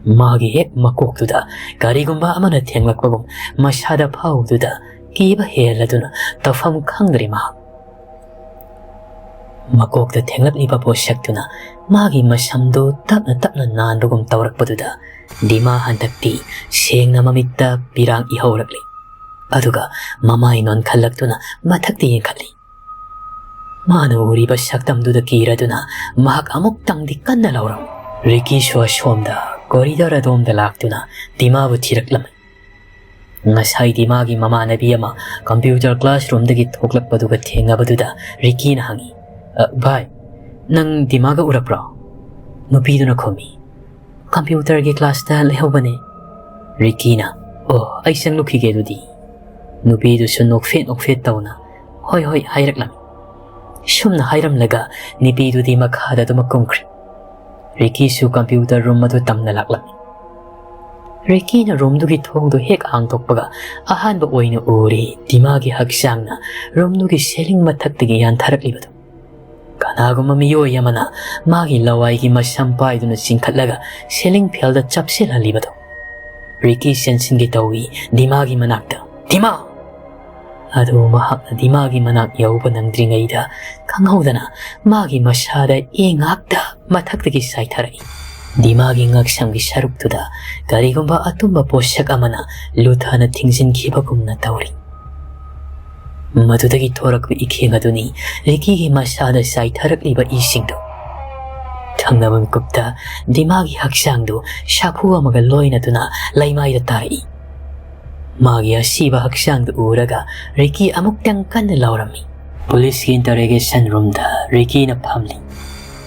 ꯃꯥꯒꯤ ꯍꯦꯛ ꯃꯀꯣꯛꯇꯨꯗ ꯀꯔꯤꯒꯨꯝꯕ ꯑꯃꯅ ꯊꯦꯡꯂꯛꯄꯒꯨꯝ ꯃꯁꯥꯗ ꯐꯥꯎꯕꯗꯨꯗ ꯀꯤꯕ ꯍꯦꯜꯂꯗꯨꯅ ꯇꯧꯐꯝ ꯈꯪꯗ꯭ꯔꯦ ꯃꯍꯥꯛ꯫ ꯃꯀꯣꯛꯇ ꯊꯦꯡꯂꯛꯂꯤꯕ ꯄꯣꯠꯁꯛꯇꯨꯅ ꯃꯥꯒꯤ ꯃꯁꯝꯗꯨ ꯇꯞꯅ ꯇꯞꯅ ꯅꯥꯟꯕꯒꯨꯝ ꯇꯧꯔꯛꯄꯗꯨꯗ ꯗꯤꯃꯥ ꯍꯟꯗꯛꯇꯤ ꯁꯦꯡꯅ ꯃꯃꯤꯠꯇ ꯄꯤꯔꯥꯡ ꯏꯍꯧꯔꯛꯂꯤ꯫ ꯑꯗꯨꯒ ꯃꯃꯥꯏ ꯅꯣꯟꯈꯠꯂꯛꯇꯨꯅ ꯃꯊꯛꯇ ꯌꯦꯡꯈꯠꯂꯤ꯫ ꯃꯥꯅ ꯎꯔꯤꯕ ꯁꯛꯇꯝꯗꯨꯗ ꯀꯤꯔꯗꯨꯅ ꯃꯍꯥꯛ ꯑꯃꯨꯛꯇꯪꯗꯤ ꯀꯟꯅ ꯂꯥꯎꯔꯝꯃꯤ꯫ ꯔꯤꯀꯤꯁꯨ ꯑꯁꯣꯝꯗ ꯀꯣꯔꯤꯗꯣꯔ ꯑꯗꯣꯝꯗ ꯂꯥꯛꯇꯨꯅ ꯗꯤꯃꯥꯕꯨ ꯊꯤꯔꯛꯂꯝꯃꯤ꯫ ꯉꯁꯥꯏ ꯗꯤꯃꯥꯒꯤ ꯃꯃꯥꯟꯅꯕꯤ ꯑꯃ ꯀꯝꯄ꯭ꯌꯨꯇꯔ ꯀ꯭ꯂꯥꯁꯔꯨꯝꯗꯒꯤ ꯊꯣꯛꯂꯛꯄꯗꯨꯒ ꯊꯦꯡꯅꯕꯗꯨꯗ ꯔꯤꯀꯤꯅ ꯍꯪꯉꯤ, "ꯑ, ꯚꯥꯏ, ꯅꯪ ꯗꯤꯃꯥꯒ ꯎꯔꯛꯄ꯭ꯔꯣ?" ꯅꯨꯄꯤꯗꯨꯅ ꯈꯨꯝꯃꯤ, "ꯀꯝꯄ꯭ꯌꯨꯇꯔꯒꯤ ꯀ꯭ꯂꯥꯁꯇ ꯂꯩꯍꯧꯕꯅꯦ꯫" ꯔꯤꯀꯤꯅ, "ꯑꯣ, ꯑꯩ ꯆꯪꯂꯨꯈꯤꯒꯦ ꯑꯗꯨꯗꯤ꯫" ꯅꯨꯄꯤꯗꯨꯁꯨ ꯅꯣꯛꯐꯦꯠ ꯅꯣꯛꯐꯦꯠ ꯇꯧꯅ, "ꯍꯣꯏ, ꯍꯣꯏ," ꯍꯥꯏꯔꯛꯂꯝꯃꯤ꯫ ꯁꯨꯝꯅ ꯍꯥꯏꯔꯝꯂꯒ ꯅꯨꯄꯤꯗꯨꯗꯤ ꯃꯈꯥꯗ ꯑꯗꯨꯃꯛ ꯀꯨꯝꯈ꯭ꯔꯦ꯫ ꯔꯤꯀꯤꯁꯨ ꯀꯝꯄ꯭ꯌꯨꯇꯔ ꯔꯨꯝ ꯑꯗꯨ ꯇꯝꯅ ꯂꯥꯛꯂꯝꯃꯤ꯫ ꯔꯤꯀꯤꯅ ꯔꯨꯝꯗꯨꯒꯤ ꯊꯣꯡꯗꯨ ꯍꯦꯛ ꯍꯥꯡꯗꯣꯛꯄꯒ ꯑꯍꯥꯟꯕ ꯑꯣꯏꯅ ꯎꯔꯤ ꯗꯤꯃꯥꯒꯤ ꯍꯛꯆꯥꯡꯅ ꯔꯨꯝꯗꯨꯒꯤ ꯁꯦꯂꯤꯡ ꯃꯊꯛꯇꯒꯤ ꯌꯥꯟꯊꯔꯛꯂꯤꯕꯗꯨ꯫ ꯀꯅꯥꯒꯨꯝꯕ ꯃꯤꯑꯣꯏ ꯑꯃꯅ ꯃꯥꯒꯤ ꯂꯋꯥꯏꯒꯤ ꯃꯁꯝ ꯄꯥꯏꯗꯨꯅ ꯆꯤꯡꯈꯠꯂꯒ ꯁꯦꯂꯤꯡ ꯐꯦꯜꯗ ꯆꯞꯁꯤꯜꯍꯜꯂꯤꯕꯗꯨ꯫ ꯔꯤꯀꯤ ꯆꯦꯟꯁꯤꯟꯒꯦ ꯇꯧꯏ ꯗꯤꯃꯥꯒꯤ ꯃꯅꯥꯛꯇ꯫ "ꯗꯤꯃꯥ!" ꯑꯗꯨꯕꯨ ꯃꯍꯥꯛꯅ ꯗꯤꯃꯥꯒꯤ ꯃꯅꯥꯛ ꯌꯧꯕ ꯅꯪꯗ꯭ꯔꯤꯉꯩꯗ ꯈꯪꯍꯧꯗꯅ ꯃꯥꯒꯤ ꯃꯁꯥꯗ ꯏ ꯉꯥꯛꯇ ꯃꯊꯛꯇꯒꯤ ꯆꯥꯏꯊꯔꯛꯏ꯫ ꯗꯤꯃꯥꯒꯤ ꯉꯛꯁꯝꯒꯤ ꯁꯔꯨꯛꯇꯨꯗ ꯀꯔꯤꯒꯨꯝꯕ ꯑꯇꯨꯝꯕ ꯄꯣꯠꯁꯛ ꯑꯃꯅ ꯂꯨꯊꯅ ꯊꯤꯡꯖꯤꯟꯈꯤꯕꯒꯨꯝꯅ ꯇꯧꯔꯤ꯫ ꯃꯗꯨꯗꯒꯤ ꯊꯣꯔꯛꯄ ꯏꯈꯦꯡ ꯑꯗꯨꯅꯤ ꯔꯤꯀꯤꯒꯤ ꯃꯁꯥꯗ ꯆꯥꯏꯊꯔꯛꯂꯤꯕ ꯏꯁꯤꯡꯗꯨ꯫ ꯊꯪꯅꯕ ꯃꯤꯀꯨꯞꯇ ꯗꯤꯃꯥꯒꯤ ꯍꯛꯆꯥꯡꯗꯨ ꯁꯥꯐꯨ ꯑꯃꯒ ꯂꯣꯏꯅꯗꯨꯅ ꯂꯩꯃꯥꯏꯗ ꯇꯥꯔꯛꯏ꯫ ꯃꯥꯒꯤ ꯑꯁꯤꯕ ꯍꯛꯆꯥꯡꯗꯨ ꯎꯔꯒ ꯔꯤꯀꯤ ꯑꯃꯨꯛꯇꯪ ꯀꯟꯅ ꯂꯥꯎꯔꯝꯃꯤ꯫ ꯄꯨꯂꯤꯁꯀꯤ ꯏꯟꯇꯔꯣꯒꯦꯁꯟ ꯔꯨꯝꯗ ꯔꯤꯀꯤꯅ ꯐꯝꯂꯤ꯫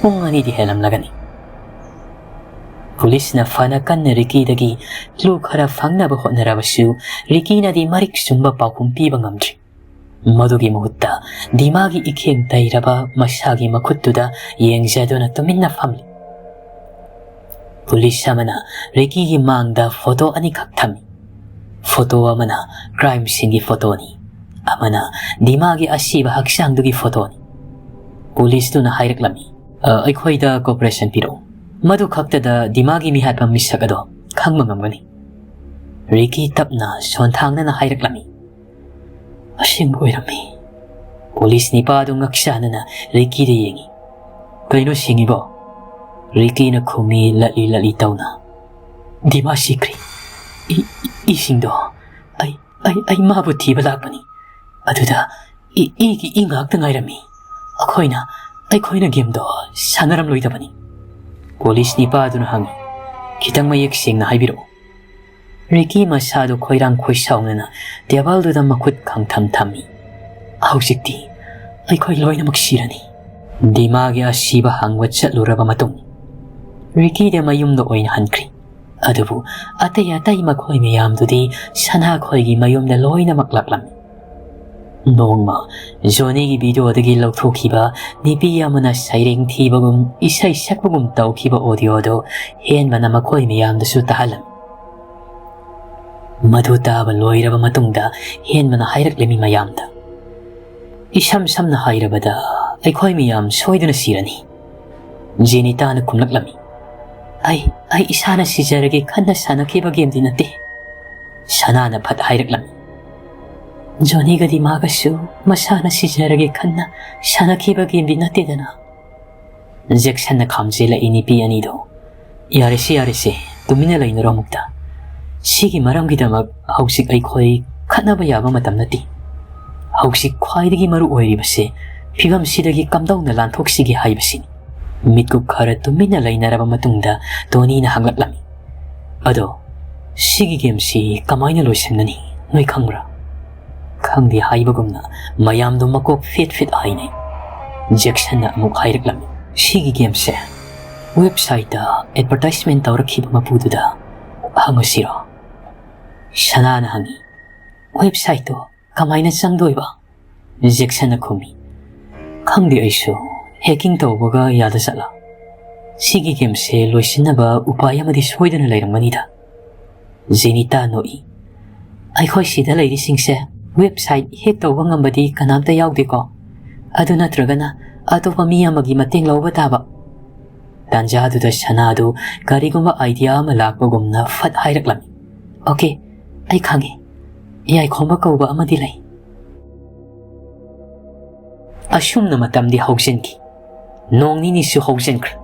ꯄꯨꯡ ꯑꯅꯤꯗꯤ ꯍꯦꯜꯂꯝꯂꯒꯅꯤ꯫ ꯄꯨꯂꯤꯁꯅ ꯐꯅ ꯀꯟꯅ ꯔꯤꯀꯤꯗꯒꯤ ꯀ꯭ꯂꯨ ꯈꯔ ꯐꯪꯅꯕ ꯍꯣꯠꯅꯔꯕꯁꯨ ꯔꯤꯀꯤꯅꯗꯤ ꯃꯔꯤꯛ ꯆꯨꯝꯕ ꯄꯥꯎꯈꯨꯝ ꯄꯤꯕ ꯉꯝꯗ꯭ꯔꯤ꯫ ꯃꯗꯨꯒꯤ ꯃꯍꯨꯠꯇ ꯗꯤꯃꯥꯒꯤ ꯏꯈꯦꯡ ꯇꯩꯔꯕ ꯃꯁꯥꯒꯤ ꯃꯈꯨꯠꯇꯨꯗ ꯌꯦꯡꯖꯗꯨꯅ ꯇꯨꯃꯤꯟꯅ ꯐꯝꯂꯤ꯫ ꯄꯨꯂꯤꯁ ꯑꯃꯅ ꯔꯤꯀꯤꯒꯤ ꯃꯥꯡꯗ ꯐꯣꯇꯣ ꯑꯅꯤꯈꯛ ꯊꯝꯃꯤ꯫ ꯐꯣꯇꯣ ꯑꯃꯅ ꯀ꯭ꯔꯥꯏꯝ ꯁꯤꯟꯒꯤ ꯐꯣꯇꯣꯅꯤ, ꯑꯃꯅ ꯗꯤꯃꯥꯒꯤ ꯑꯁꯤꯕ ꯍꯛꯆꯥꯡꯗꯨꯒꯤ ꯐꯣꯇꯣꯅꯤ꯫ ꯄꯨꯂꯤꯁꯇꯨꯅ ꯍꯥꯏꯔꯛꯂꯝꯃꯤ, "ꯑ, ꯑꯩꯈꯣꯏꯗ ꯀꯣꯄꯔꯦꯁꯟ ꯄꯤꯔꯛꯎ꯫ ꯃꯗꯨ ꯈꯛꯇꯗ ꯗꯤꯃꯥꯒꯤ ꯃꯤꯍꯥꯠꯄ ꯃꯤꯁꯛ ꯑꯗꯣ ꯈꯪꯕ ꯉꯝꯒꯅꯤ꯫" ꯔꯤꯀꯤ ꯇꯞꯅ ꯁꯣꯟꯊꯥꯡꯅꯅ ꯍꯥꯏꯔꯛꯂꯝꯃꯤ, "ꯑꯁꯦꯡꯕ ꯑꯣꯏꯔꯝꯃꯤ꯫" ꯄꯨꯂꯤꯁ ꯅꯤꯄꯥꯗꯨ ꯉꯛꯁꯥꯅꯅ ꯔꯤꯀꯤꯗ ꯌꯦꯡꯉꯤ꯫ "ꯀꯩꯅꯣ ꯁꯤꯡꯉꯤꯕꯣ?" ꯔꯤꯀꯤꯅ ꯈꯨꯝꯃꯤ ꯂꯠꯂꯤ ꯂꯠꯂꯤ ꯇꯧꯅ꯫ "ꯗꯤꯃꯥ ꯁꯤꯈ꯭ꯔꯦ꯫ ꯏ, ꯏ, ꯏꯁꯤꯡꯗꯣ, ꯑꯩ, ꯑꯩ, ꯑꯩ ꯃꯥꯕꯨ ꯊꯤꯕ ꯂꯥꯛꯄꯅꯤ꯫ ꯑꯗꯨꯗ ꯏ, ꯏꯒꯤ ꯏ ꯉꯥꯛꯇ ꯉꯥꯏꯔꯝꯃꯤ꯫ ꯑꯩꯈꯣꯏꯅ, ꯑꯩꯈꯣꯏꯅ ꯒꯦꯝꯗꯣ ꯁꯥꯟꯅꯔꯝꯂꯣꯏꯗꯕꯅꯤ"꯫ ꯄꯨꯂꯤꯁ ꯅꯤꯄꯥꯗꯨꯅ ꯍꯪꯉꯤ, "ꯈꯤꯇꯪ ꯃꯌꯦꯛ ꯁꯦꯡꯅ ꯍꯥꯏꯕꯤꯔꯛꯎ"꯫ ꯔꯤꯀꯤ ꯃꯁꯥꯗꯨ ꯈꯣꯏꯔꯥꯡ ꯈꯣꯏꯁꯥꯎꯅꯅ ꯇꯦꯕꯜꯗꯨꯗ ꯃꯈꯨꯠ ꯈꯪꯊꯝ ꯊꯝꯃꯤ꯫ "ꯍꯧꯖꯤꯛꯇꯤ ꯑꯩꯈꯣꯏ ꯂꯣꯏꯅꯃꯛ ꯁꯤꯔꯅꯤ"꯫ ꯗꯤꯃꯥꯒꯤ ꯑꯁꯤꯕ ꯍꯪꯕ ꯆꯠꯂꯨꯔꯕ ꯃꯇꯨꯡ, ꯔꯤꯀꯤꯗ ꯃꯌꯨꯝꯗ ꯑꯣꯏꯅ ꯍꯟꯈ꯭ꯔꯤ꯫ ꯑꯗꯨꯕꯨ ꯑꯇꯩ ꯑꯇꯩ ꯃꯈꯣꯏ ꯃꯌꯥꯝꯗꯨꯗꯤ ꯁꯅꯥꯈꯣꯏꯒꯤ ꯃꯌꯨꯝꯗ ꯂꯣꯏꯅꯃꯛ ꯂꯥꯛꯂꯝꯃꯤ꯫ ꯅꯣꯡꯃ ꯖꯣꯅꯤꯒꯤ ꯚꯤꯗꯤꯑꯣꯗꯒꯤ ꯂꯧꯊꯣꯛꯈꯤꯕ ꯅꯨꯄꯤ ꯑꯃꯅ ꯁꯩꯔꯦꯡ ꯊꯤꯕꯒꯨꯝ ꯏꯁꯩ ꯁꯛꯄꯒꯨꯝ ꯇꯧꯈꯤꯕ ꯑꯣꯗꯤꯑꯣꯗꯨ ꯍꯦꯟꯕꯅ ꯃꯈꯣꯏ ꯃꯌꯥꯝꯗꯁꯨ ꯇꯥꯍꯜꯂꯝꯃꯤ꯫ ꯃꯗꯨ ꯇꯥꯕ ꯂꯣꯏꯔꯕ ꯃꯇꯨꯡꯗ ꯍꯦꯟꯕꯅ ꯍꯥꯏꯔꯛꯂꯝꯃꯤ ꯃꯌꯥꯝꯗ, "ꯏꯁꯝ ꯁꯝꯅ ꯍꯥꯏꯔꯕꯗ, ꯑꯩꯈꯣꯏ ꯃꯌꯥꯝ ꯁꯣꯏꯗꯅ ꯁꯤꯔꯅꯤ"꯫ ꯖꯦꯅꯤꯇꯥꯅ ꯈꯨꯝꯂꯛꯂꯝꯃꯤ, "ꯑꯩ, ꯑꯩ ꯏꯁꯥꯅ ꯁꯤꯖꯔꯒꯦ ꯈꯟꯅ ꯁꯥꯟꯅꯈꯤꯕ ꯒꯦꯝꯗꯤ ꯅꯠꯇꯦ"꯫ ꯁꯅꯥꯅ ꯐꯠ ꯍꯥꯏꯔꯛꯂꯝꯃꯤ, "ꯖꯣꯅꯤꯒ ꯗꯤꯃꯥꯒꯁꯨ ꯃꯁꯥꯅ ꯁꯤꯖꯔꯒꯦ ꯈꯟꯅ ꯁꯥꯟꯅꯈꯤꯕ ꯒꯦꯝꯗꯤ ꯅꯠꯇꯦꯗꯅ"꯫ ꯖꯦꯛꯁꯟꯅ ꯈꯥꯝꯖꯤꯜꯂꯛꯏ ꯅꯨꯄꯤ ꯑꯅꯤꯗꯣ꯫ "ꯌꯥꯔꯦꯁꯦ, ꯌꯥꯔꯦꯁꯦ, ꯇꯨꯃꯤꯟꯅ ꯂꯩꯅꯔꯣ ꯑꯃꯨꯛꯇ꯫ ꯁꯤꯒꯤ ꯃꯔꯝꯒꯤꯗꯃꯛ ꯍꯧꯖꯤꯛ ꯑꯩꯈꯣꯏ ꯈꯠꯅꯕ ꯌꯥꯕ ꯃꯇꯝ ꯅꯠꯇꯦ꯫ ꯍꯧꯖꯤꯛ ꯈ꯭ꯋꯥꯏꯗꯒꯤ ꯃꯔꯨ ꯑꯣꯏꯔꯤꯕꯁꯦ ꯐꯤꯕꯝꯁꯤꯗꯒꯤ ꯀꯝꯗꯧꯅ ꯂꯥꯟꯊꯣꯛꯁꯤꯒꯦ ꯍꯥꯏꯕꯁꯤꯅꯤ"꯫ ꯃꯤꯠꯀꯨꯞ ꯈꯔ ꯇꯨꯃꯤꯟꯅ ꯂꯩꯅꯔꯕ ꯃꯇꯨꯡꯗ ꯇꯣꯅꯤꯅ ꯍꯪꯂꯛꯂꯝꯃꯤ, "ꯑꯗꯣ, ꯁꯤꯒꯤ ꯒꯦꯝꯁꯤ ꯀꯃꯥꯏꯅ ꯂꯣꯏꯁꯤꯟꯒꯅꯤ, ꯅꯣꯏ ꯈꯪꯕ꯭ꯔꯥ?" "ꯈꯪꯗꯦ" ꯍꯥꯏꯕꯒꯨꯝꯅ ꯃꯌꯥꯝꯗꯣ ꯃꯀꯣꯛ ꯐꯤꯠ ꯐꯤꯠ ꯍꯥꯏꯅꯩ꯫ ꯖꯦꯛꯁꯟꯅ ꯑꯃꯨꯛ ꯍꯥꯏꯔꯛꯂꯝꯃꯤ, "ꯁꯤꯒꯤ ꯒꯦꯝꯁꯦ ꯋꯦꯕꯁꯥꯏꯠꯇ ꯑꯦꯗꯚꯔꯇꯥꯏꯖꯃꯦꯟ ꯇꯧꯔꯛꯈꯤꯕ ꯃꯄꯨꯗꯨꯗ ꯍꯪꯉꯁꯤꯔꯣ?" ꯁꯅꯥꯅ ꯍꯪꯉꯤ, "ꯋꯦꯕꯁꯥꯏꯠꯇꯣ ꯀꯃꯥꯏꯅ ꯆꯪꯗꯣꯏꯕ?" ꯖꯦꯛꯁꯟꯅ ꯈꯨꯝꯃꯤ, "ꯈꯪꯗꯦ ꯑꯩꯁꯨ, ꯍꯦꯀꯤꯡ ꯇꯧꯕꯒ ꯌꯥꯗ ꯆꯠꯂ? ꯁꯤꯒꯤ ꯒꯦꯝꯁꯦ ꯂꯣꯏꯁꯤꯟꯅꯕ ꯎꯄꯥꯏ ꯑꯃꯗꯤ ꯁꯣꯏꯗꯅ ꯂꯩꯔꯝꯒꯅꯤꯗ"꯫ ꯖꯦꯅꯤꯇꯥ ꯅꯣꯛꯏ, "ꯑꯩꯈꯣꯏ ꯁꯤꯗ ꯂꯩꯔꯤꯁꯤꯡꯁꯦ ꯋꯦꯕꯁꯥꯏꯠ ꯍꯦꯛ ꯇꯧꯕ ꯉꯝꯕꯗꯤ ꯀꯅꯥꯝꯇ ꯌꯥꯎꯗꯦꯀꯣ? ꯑꯗꯨ ꯅꯠꯇ꯭ꯔꯒꯅ ꯑꯇꯣꯞꯄ ꯃꯤ ꯑꯃꯒꯤ ꯃꯇꯦꯡ ꯂꯧꯕ ꯇꯥꯕ"꯫ ꯇꯥꯟꯖꯥꯗꯨꯗ ꯁꯅꯥꯗꯨ ꯀꯔꯤꯒꯨꯝꯕ ꯑꯥꯏꯗꯤꯌꯥ ꯑꯃ ꯂꯥꯛꯄꯒꯨꯝꯅ ꯐꯠ ꯍꯥꯏꯔꯛꯂꯝꯃꯤ, "ꯑꯣꯀꯦ, ꯑꯩ ꯈꯪꯉꯤ꯫ ꯌꯥꯏꯈꯣꯝꯕ ꯀꯧꯕ ꯑꯃꯗꯤ ꯂꯩ"꯫ ꯑꯁꯨꯝꯅ ꯃꯇꯝꯗꯤ ꯍꯧꯖꯤꯟꯈꯤ꯫ ꯅꯣꯡ ꯅꯤꯅꯤꯁꯨ ꯍꯧꯖꯤꯟꯈ꯭ꯔꯦ꯫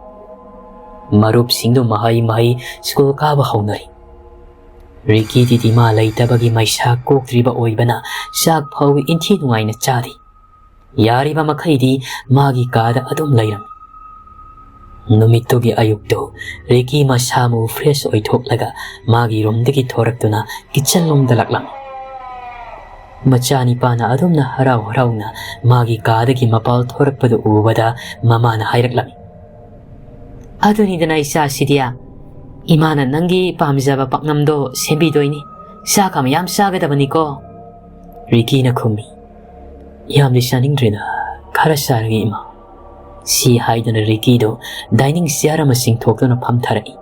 ꯃꯔꯨꯞꯁꯤꯡꯗꯨ ꯃꯍꯩ ꯃꯍꯩ ꯁ꯭ꯀꯨꯜ ꯀꯥꯕ ꯍꯧꯅꯔꯤ꯫ ꯔꯤꯀꯤꯗꯤ ꯏꯃꯥ ꯂꯩꯇꯕꯒꯤ ꯃꯩꯁꯥ ꯀꯣꯛꯇ꯭ꯔꯤꯕ ꯑꯣꯏꯕꯅ ꯆꯥꯛ ꯐꯥꯎ ꯏꯟꯊꯤ ꯅꯨꯡꯉꯥꯏꯅ ꯆꯥꯗꯦ꯫ ꯌꯥꯔꯤꯕ ꯃꯈꯩꯗꯤ ꯃꯥꯒꯤ ꯀꯥꯗ ꯑꯗꯨꯝ ꯂꯩꯔꯝꯃꯤ꯫ ꯅꯨꯃꯤꯠꯇꯨꯒꯤ ꯑꯌꯨꯛꯇꯨ ꯔꯤꯀꯤ ꯃꯁꯥ ꯃꯎ ꯐ꯭ꯔꯦꯁ ꯑꯣꯏꯊꯣꯛꯂꯒ ꯃꯥꯒꯤ ꯔꯨꯝꯗꯒꯤ ꯊꯣꯔꯛꯇꯨꯅ ꯀꯤꯠꯆꯟ ꯂꯣꯝꯗ ꯂꯥꯛꯂꯝꯃꯤ꯫ ꯃꯆꯥꯅꯤꯄꯥꯅ ꯑꯗꯨꯝꯅ ꯍꯔꯥꯎ ꯍꯔꯥꯎꯅ ꯃꯥꯒꯤ ꯀꯥꯗꯒꯤ ꯃꯄꯥꯜ ꯊꯣꯔꯛꯄꯗꯨ ꯎꯕꯗ ꯃꯃꯥꯅ ꯍꯥꯏꯔꯛꯂꯝꯃꯤ, "ꯑꯗꯨꯅꯤꯗꯅ ꯏꯆꯥꯁꯤꯗꯤ, ꯏꯃꯥꯅ ꯅꯪꯒꯤ ꯄꯥꯝꯖꯕ ꯄꯥꯛꯅꯝꯗꯣ ꯁꯦꯝꯕꯤꯗꯣꯏꯅꯤ꯫ ꯆꯥꯛꯀ ꯃꯌꯥꯝ ꯆꯥꯒꯗꯕꯅꯤꯀꯣ?" ꯔꯤꯀꯤꯅ ꯈꯨꯝꯃꯤ, "ꯌꯥꯝꯗꯤ ꯆꯥꯅꯤꯡꯗ꯭ꯔꯦꯗ, ꯈꯔ ꯆꯥꯔꯒꯦ ꯏꯃꯥ꯫" ꯁꯤ ꯍꯥꯏꯗꯨꯅ ꯔꯤꯀꯤꯗꯣ ꯗꯥꯏꯅꯤꯡ ꯆꯤꯌꯥꯔ ꯑꯃ ꯆꯤꯡꯊꯣꯛꯇꯨꯅ ꯐꯝꯊꯔꯛꯏ꯫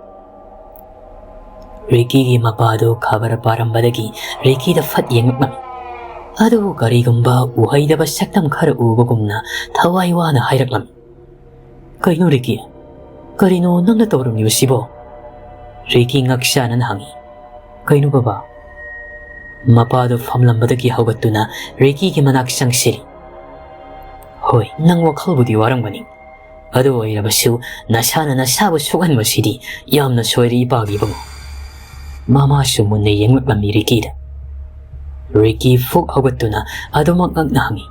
ꯔꯤꯀꯤꯒꯤ ꯃꯄꯥꯗꯨ ꯈꯕꯔ ꯄꯥꯔꯝꯕꯗꯒꯤ ꯔꯤꯀꯤꯗ ꯐꯠ ꯌꯦꯡꯂꯛꯂꯝꯃꯤ꯫ ꯑꯗꯨꯕꯨ ꯀꯔꯤꯒꯨꯝꯕ ꯎꯍꯩꯗꯕ ꯁꯛꯇꯝ ꯈꯔ ꯎꯕꯒꯨꯝꯅ ꯊꯋꯥꯏ ꯋꯥꯅ ꯍꯥꯏꯔꯛꯂꯝꯃꯤ, "ꯀꯩꯅꯣ ꯔꯤꯀꯤ? ꯀꯔꯤꯅꯣ ꯅꯪꯅ ꯇꯧꯔꯝꯂꯤꯕꯁꯤꯕꯣ?" ꯔꯤꯀꯤ ꯉꯛ ꯆꯥꯟꯅꯅ ꯍꯪꯉꯤ꯫ "ꯀꯩꯅꯣ ꯕꯕꯥ?" ꯃꯄꯥꯗꯨ ꯐꯝꯂꯝꯕꯗꯒꯤ ꯍꯧꯒꯠꯇꯨꯅ ꯔꯤꯀꯤꯒꯤ ꯃꯅꯥꯛ ꯆꯪꯁꯤꯜꯂꯤ꯫ "ꯍꯣꯏ, ꯅꯪ ꯋꯥꯈꯜꯕꯨꯗꯤ ꯋꯥꯔꯝꯒꯅꯤ꯫ ꯑꯗꯨ ꯑꯣꯏꯔꯕꯁꯨ ꯅꯁꯥꯅ ꯅꯁꯥꯕꯨ ꯁꯣꯛꯍꯟꯕꯁꯤꯗꯤ ꯌꯥꯝꯅ ꯁꯣꯏꯔꯦ ꯏꯄꯥꯒꯤ ꯏꯕꯨꯡꯉꯣ꯫" ꯃꯃꯥꯁꯨ ꯃꯨꯟꯅ ꯌꯦꯡꯂꯛꯂꯝꯃꯤ ꯔꯤꯀꯤꯗ꯫ ꯔꯤꯀꯤ ꯐꯨꯛ ꯍꯧꯒꯠꯇꯨꯅ ꯑꯗꯨꯃꯛ ꯉꯛꯅ ꯍꯪꯉꯤ,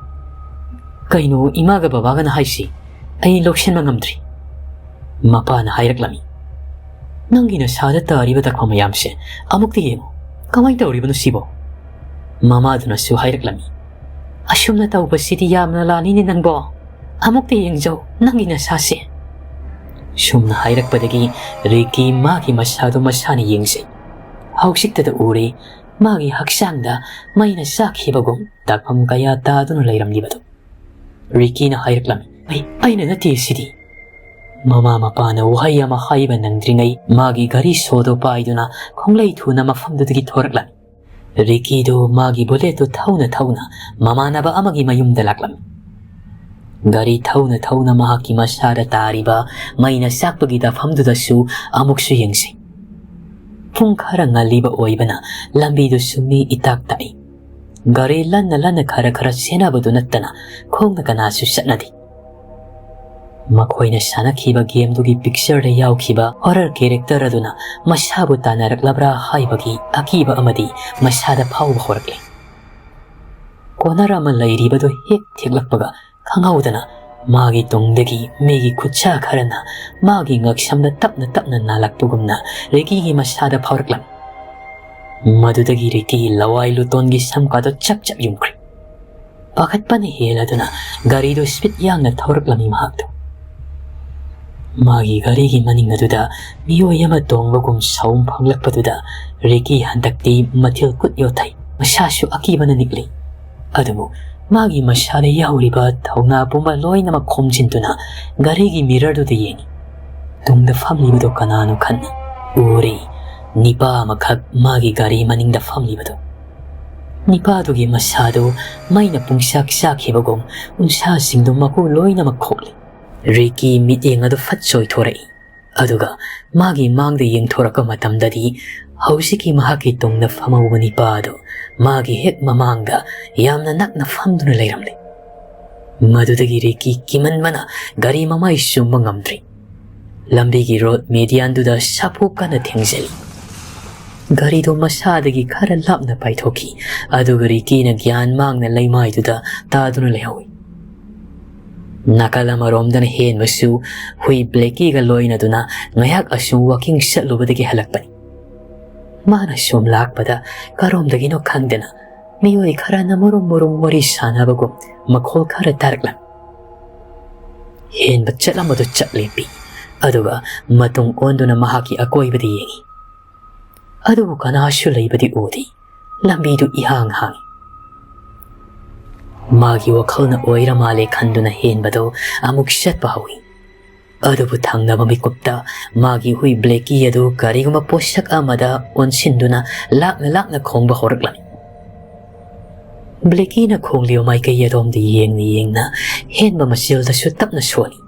"ꯀꯩꯅꯣ ꯏꯃꯥꯒ ꯕꯕꯥꯒꯅ ꯍꯥꯏꯁꯤ? ꯑꯩ ꯂꯧꯁꯤꯟꯕ ꯉꯝꯗ꯭ꯔꯤ꯫" ꯃꯄꯥꯅ ꯍꯥꯏꯔꯛꯂꯝꯃꯤ, "ꯅꯪꯒꯤ ꯅꯁꯥꯗ ꯇꯥꯔꯤꯕ ꯗꯥꯛꯐꯝ ꯃꯌꯥꯝꯁꯦ ꯑꯃꯨꯛꯇ ꯌꯦꯡꯉꯨ꯫ ꯀꯃꯥꯏꯅ ꯇꯧꯔꯤꯕꯅꯣ ꯁꯤꯕꯣ?" ꯃꯃꯥꯗꯨꯅꯁꯨ ꯍꯥꯏꯔꯛꯂꯝꯃꯤ, "ꯑꯁꯨꯝꯅ ꯇꯧꯕꯁꯤꯗꯤ ꯌꯥꯝꯅ ꯂꯥꯜꯂꯤꯅꯦ ꯅꯪꯕꯣ꯫ ꯑꯃꯨꯛꯇ ꯌꯦꯡꯖꯧ ꯅꯪꯒꯤ ꯅꯁꯥꯁꯦ꯫" ꯁꯨꯝꯅ ꯍꯥꯏꯔꯛꯄꯗꯒꯤ ꯔꯤꯀꯤ ꯃꯥꯒꯤ ꯃꯁꯥꯗꯣ ꯃꯁꯥꯅ ꯌꯦꯡꯖꯩ꯫ ꯍꯧꯖꯤꯛꯇꯗ ꯎꯔꯦ ꯃꯥꯒꯤ ꯍꯛꯆꯥꯡꯗ ꯃꯩꯅ ꯆꯥꯛꯈꯤꯕꯒꯨꯝ ꯗꯥꯛꯐꯝ ꯀꯌꯥ ꯇꯥꯗꯨꯅ ꯂꯩꯔꯝꯂꯤꯕꯗꯨ꯫ ꯔꯤꯀꯤꯅ ꯍꯥꯏꯔꯛꯂꯝꯃꯤ, "ꯑꯩ, ꯑꯩꯅ ꯅꯠꯇꯦ ꯁꯤꯗꯤ꯫" ꯃꯃꯥ ꯃꯄꯥꯅ ꯋꯥꯍꯩ ꯑꯃ ꯍꯥꯏꯕ ꯅꯪꯗ꯭ꯔꯤꯉꯩ ꯃꯥꯒꯤ ꯒꯥꯔꯤ ꯁꯣꯗꯣ ꯄꯥꯏꯗꯨꯅ ꯈꯣꯡꯂꯩ ꯊꯨꯅ ꯃꯐꯝꯗꯨꯗꯒꯤ ꯊꯣꯔꯛꯂꯝꯃꯤ꯫ ꯔꯤꯀꯤꯗꯨ ꯃꯥꯒꯤ ꯕꯨꯂꯦꯠꯇꯨ ꯊꯧꯅ ꯊꯧꯅ ꯃꯃꯥꯟꯅꯕ ꯑꯃꯒꯤ ꯃꯌꯨꯝꯗ ꯂꯥꯛꯂꯝꯃꯤ꯫ ꯒꯥꯔꯤ ꯊꯧꯅ ꯊꯧꯅ ꯃꯍꯥꯛꯀꯤ ꯃꯁꯥꯗ ꯇꯥꯔꯤꯕ ꯃꯩꯅ ꯆꯥꯛꯄꯒꯤ ꯗꯥꯛꯐꯝꯗꯨꯗꯁꯨ ꯑꯃꯨꯛꯁꯨ ꯌꯦꯡꯁꯤ꯫ ꯄꯨꯡ ꯈꯔ ꯉꯜꯂꯤꯕ ꯑꯣꯏꯕꯅ ꯂꯝꯕꯤꯗꯨꯁꯨ ꯃꯤ ꯏꯇꯥꯛ ꯇꯥꯛꯏ꯫ ꯒꯥꯔꯤ ꯂꯟꯅ ꯂꯟꯅ ꯈꯔ ꯈꯔ ꯆꯦꯟꯅꯕꯗꯨ ꯅꯠꯇꯅ ꯈꯣꯡꯅ ꯀꯅꯥꯁꯨ ꯆꯠꯅꯗꯦ꯫ ꯃꯈꯣꯏꯅ ꯁꯥꯟꯅꯈꯤꯕ ꯒꯦꯝꯗꯨꯒꯤ ꯄꯤꯛꯆꯔꯗ ꯌꯥꯎꯈꯤꯕ ꯍꯣꯔꯔ ꯀꯦꯔꯦꯛꯇꯔ ꯑꯗꯨꯅ ꯃꯁꯥꯕꯨ ꯇꯥꯟꯅꯔꯛꯂꯕ꯭ꯔꯥ ꯍꯥꯏꯕꯒꯤ ꯑꯀꯤꯕ ꯑꯃꯗꯤ ꯃꯁꯥꯗ ꯐꯥꯎꯕ ꯍꯧꯔꯛꯂꯦ꯫ ꯀꯣꯅꯔ ꯑꯃ ꯂꯩꯔꯤꯕꯗꯨ ꯍꯦꯛ ꯊꯦꯛꯂꯛꯄꯒ ꯈꯪꯍꯧꯗꯅ ꯃꯥꯒꯤ ꯇꯨꯡꯗꯒꯤ ꯃꯤꯒꯤ ꯈꯨꯠꯁꯥ ꯈꯔꯅ ꯃꯥꯒꯤ ꯉꯛꯁꯝꯗ ꯇꯞꯅ ꯇꯞꯅ ꯅꯥꯜꯂꯛꯄꯒꯨꯝꯅ ꯔꯤꯀꯤꯒꯤ ꯃꯁꯥꯗ ꯐꯥꯎꯔꯛꯂꯝꯃꯤ꯫ ꯃꯗꯨꯗꯒꯤ ꯔꯤꯀꯤ ꯂꯋꯥꯏ ꯂꯨꯇꯣꯟꯒꯤ ꯁꯝꯀꯥꯗꯣ ꯆꯞ ꯆꯞ ꯌꯨꯝꯈ꯭ꯔꯦ꯫ ꯄꯥꯈꯠꯄꯅ ꯍꯦꯜꯂꯗꯨꯅ ꯒꯥꯔꯤꯗꯨ ꯁ꯭ꯄꯤꯗ ꯌꯥꯡꯅ ꯊꯧꯔꯛꯂꯝꯃꯤ ꯃꯍꯥꯛꯇꯨ꯫ ꯃꯥꯒꯤ ꯒꯥꯔꯤꯒꯤ ꯃꯅꯤꯡ ꯑꯗꯨꯗ ꯃꯤꯑꯣꯏ ꯑꯃ ꯇꯣꯡꯕꯒꯨꯝ ꯁꯥꯎꯝ ꯐꯪꯂꯛꯄꯗꯨꯗ ꯔꯤꯀꯤ ꯍꯟꯗꯛꯇꯤ ꯃꯊꯤꯜ ꯀꯨꯠ ꯌꯣꯠꯊꯩ꯫ ꯃꯁꯥꯁꯨ ꯑꯀꯤꯕꯅ ꯅꯤꯛꯂꯤ꯫ ꯑꯗꯨꯕꯨ ꯃꯥꯒꯤ ꯃꯁꯥꯗ ꯌꯥꯎꯔꯤꯕ ꯊꯧꯅꯥ ꯄꯨꯝꯕ ꯂꯣꯏꯅꯃꯛ ꯈꯣꯝꯖꯤꯟꯗꯨꯅ ꯒꯥꯔꯤꯒꯤ ꯃꯤꯔꯔꯗꯨꯗ ꯌꯦꯡꯏ꯫ ꯇꯨꯡꯗ ꯐꯝꯂꯤꯕꯗꯨ ꯀꯅꯥꯅꯣ ꯈꯟꯅ ꯎꯔꯤ꯫ ꯅꯤꯄꯥ ꯑꯃꯈꯛ ꯃꯥꯒꯤ ꯒꯥꯔꯤ ꯃꯅꯤꯡꯗ ꯐꯝꯂꯤꯕꯗꯨ꯫ ꯅꯤꯄꯥꯗꯨꯒꯤ ꯃꯁꯥꯗꯨ ꯃꯩꯅ ꯄꯨꯡꯆꯥꯛ ꯆꯥꯛꯈꯤꯕꯒꯨꯝ ꯎꯟꯁꯥꯁꯤꯡꯗꯨ ꯃꯀꯨ ꯂꯣꯏꯅꯃꯛ ꯈꯣꯛꯂꯤ꯫ ꯔꯤꯀꯤ ꯃꯤꯠꯌꯦꯡ ꯑꯗꯨ ꯐꯠ ꯆꯣꯏꯊꯣꯔꯛꯏ꯫ ꯑꯗꯨꯒ ꯃꯥꯒꯤ ꯃꯥꯡꯗ ꯌꯦꯡꯊꯣꯔꯛꯄ ꯃꯇꯝꯗꯗꯤ ꯍꯧꯖꯤꯛꯀꯤ ꯃꯍꯥꯛꯀꯤ ꯇꯨꯡꯗ ꯐꯝꯍꯧꯕ ꯅꯤꯄꯥ ꯑꯗꯨ ꯃꯥꯒꯤ ꯍꯦꯛ ꯃꯃꯥꯡꯗ ꯌꯥꯝꯅ ꯅꯛꯅ ꯐꯝꯗꯨꯅ ꯂꯩꯔꯝꯂꯦ꯫ ꯃꯗꯨꯗꯒꯤ ꯔꯤꯀꯤ ꯀꯤꯃꯟꯕꯅ ꯒꯥꯔꯤ ꯃꯃꯥꯏ ꯆꯨꯝꯕ ꯉꯝꯗ꯭ꯔꯤ꯫ ꯂꯝꯕꯤꯒꯤ ꯔꯣꯗ ꯃꯦꯗꯤꯌꯥꯟꯗꯨꯗ ꯁꯥꯐꯨ ꯀꯟꯅ ꯊꯦꯡꯖꯤꯜꯂꯤ꯫ ꯒꯥꯔꯤꯗꯨ ꯃꯁꯥꯗꯒꯤ ꯈꯔ ꯂꯥꯞꯅ ꯄꯥꯏꯊꯣꯛꯈꯤ, ꯑꯗꯨꯒ ꯔꯤꯀꯤꯅ ꯒ꯭ꯌꯥꯟ ꯃꯥꯡꯅ ꯂꯩꯃꯥꯏꯗꯨꯗ ꯇꯥꯗꯨꯅ ꯂꯩꯍꯧꯏ꯫ ꯅꯥꯀꯜ ꯑꯃꯔꯣꯝꯗꯅ ꯍꯦꯟꯕꯁꯨ ꯍꯨꯏ ꯕ꯭ꯂꯦꯀꯤꯒ ꯂꯣꯏꯅꯗꯨꯅ ꯉꯥꯏꯍꯥꯛ ꯑꯁꯨꯝ ꯋꯥꯀꯤꯡ ꯆꯠꯂꯨꯕꯗꯒꯤ ꯍꯜꯂꯛꯄꯅꯤ꯫ ꯃꯥꯅ ꯁꯨꯝ ꯂꯥꯛꯄꯗ ꯀꯔꯣꯝꯗꯒꯤꯅꯣ ꯈꯪꯗꯅ ꯃꯤꯑꯣꯏ ꯈꯔꯅ ꯃꯔꯨꯝ ꯃꯔꯨꯝ ꯋꯥꯔꯤ ꯁꯥꯟꯅꯕꯒꯨꯝ ꯃꯈꯣꯜ ꯈꯔ ꯇꯥꯔꯛꯂꯝꯃꯤ꯫ ꯍꯦꯟꯕ ꯆꯠꯂꯝꯕꯗꯨ ꯆꯞ ꯂꯦꯞꯄꯤ, ꯑꯗꯨꯒ ꯃꯇꯨꯡ ꯑꯣꯟꯗꯨꯅ ꯃꯍꯥꯛꯀꯤ ꯑꯀꯣꯏꯕꯗ ꯌꯦꯡꯏ꯫ ꯑꯗꯨꯕꯨ ꯀꯅꯥꯁꯨ ꯂꯩꯕꯗꯤ ꯎꯗꯦ꯫ ꯂꯝꯕꯤꯗꯨ ꯏꯍꯥꯡ ꯍꯥꯡꯏ꯫ ꯃꯥꯒꯤ ꯋꯥꯈꯜꯅ ꯑꯣꯏꯔ ꯃꯥꯜꯂꯦ ꯈꯟꯗꯨꯅ ꯍꯦꯟꯕꯗꯨ ꯑꯃꯨꯛ ꯆꯠꯄ ꯍꯧꯏ꯫ ꯑꯗꯨꯕꯨ ꯊꯪꯅꯕ ꯃꯤꯀꯨꯞꯇ ꯃꯥꯒꯤ ꯍꯨꯏ ꯕ꯭ꯂꯦꯀꯤ ꯑꯗꯨ ꯀꯔꯤꯒꯨꯝꯕ ꯄꯣꯠꯁꯛ ꯑꯃꯗ ꯑꯣꯟꯁꯤꯟꯗꯨꯅ ꯂꯥꯛꯅ ꯂꯥꯛꯅ ꯈꯣꯡꯕ ꯍꯧꯔꯛꯂꯝꯃꯤ꯫ ꯕ꯭ꯂꯦꯀꯤꯅ ꯈꯣꯡꯂꯤꯕ ꯃꯥꯏꯀꯩ ꯑꯗꯣꯝꯗ ꯌꯦꯡꯅ ꯌꯦꯡꯅ ꯍꯦꯟꯕ ꯃꯆꯤꯜꯗꯁꯨ ꯇꯞꯅ ꯁꯣꯜꯂꯤ꯫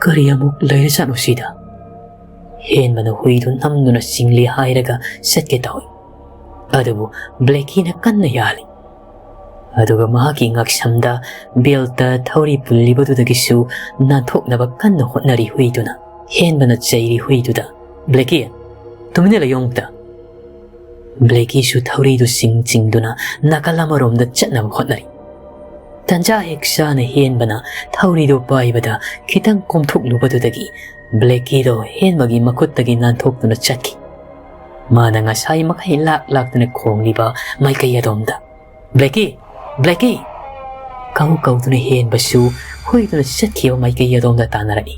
"ꯀꯔꯤ ꯑꯃꯨꯛ ꯂꯩꯔꯖꯥꯠꯅꯣ ꯁꯤꯗ?" ꯍꯦꯟꯕꯅ ꯍꯨꯏꯗꯨ ꯅꯝꯗꯨꯅ ꯆꯤꯡꯂꯤ ꯍꯥꯏꯔꯒ ꯆꯠꯀꯦ ꯇꯧꯏ꯫ ꯑꯗꯨꯕꯨ ꯕ꯭ꯂꯦꯀꯤꯅ ꯀꯟꯅ ꯌꯥꯜꯂꯤ꯫ ꯑꯗꯨꯒ ꯃꯍꯥꯛꯀꯤ ꯉꯛꯁꯝꯗ ꯕꯦꯜꯠꯇ ꯊꯧꯔꯤ ꯄꯨꯜꯂꯤꯕꯗꯨꯗꯒꯤꯁꯨ ꯅꯥꯟꯊꯣꯛꯅꯕ ꯀꯟꯅ ꯍꯣꯠꯅꯔꯤ ꯍꯨꯏꯗꯨꯅ꯫ ꯍꯦꯟꯕꯅ ꯆꯩꯔꯤ ꯍꯨꯏꯗꯨꯗ, "ꯕ꯭ꯂꯦꯀꯤ, ꯇꯨꯃꯤꯟꯅ ꯂꯩꯌꯣ ꯑꯃꯨꯛꯇ!" ꯕ꯭ꯂꯦꯀꯤꯁꯨ ꯊꯧꯔꯤꯗꯨ ꯆꯤꯡ ꯆꯤꯡꯗꯨꯅ ꯅꯥꯀꯜ ꯑꯃꯔꯣꯝꯗ ꯆꯠꯅꯕ ꯍꯣꯠꯅꯔꯤ꯫ ꯇꯟꯖꯥ ꯍꯦꯛ ꯆꯥꯅ ꯍꯦꯟꯕꯅ ꯊꯧꯔꯤꯗꯨ ꯄꯥꯏꯕꯗ ꯈꯤꯇꯪ ꯀꯣꯝꯊꯣꯛꯂꯨꯕꯗꯨꯗꯒꯤ ꯕ꯭ꯂꯦꯀꯤꯗꯣ ꯍꯦꯟꯕꯒꯤ ꯃꯈꯨꯠꯇꯒꯤ ꯅꯥꯟꯊꯣꯛꯇꯨꯅ ꯆꯠꯈꯤ꯫ ꯃꯥꯅ ꯉꯁꯥꯏ ꯃꯈꯩ ꯂꯥꯛ ꯂꯥꯛꯇꯨꯅ ꯈꯣꯡꯂꯤꯕ ꯃꯥꯏꯀꯩ ꯑꯗꯣꯝꯗ, "ꯕ꯭ꯂꯦꯀꯤ! ꯕ꯭ꯂꯦꯀꯤ!" ꯀꯧ ꯀꯧꯗꯨꯅ ꯍꯦꯟꯕꯁꯨ ꯍꯨꯏꯗꯨꯅ ꯆꯠꯈꯤꯕ ꯃꯥꯏꯀꯩ ꯑꯗꯣꯝꯗ ꯇꯥꯟꯅꯔꯛꯏ꯫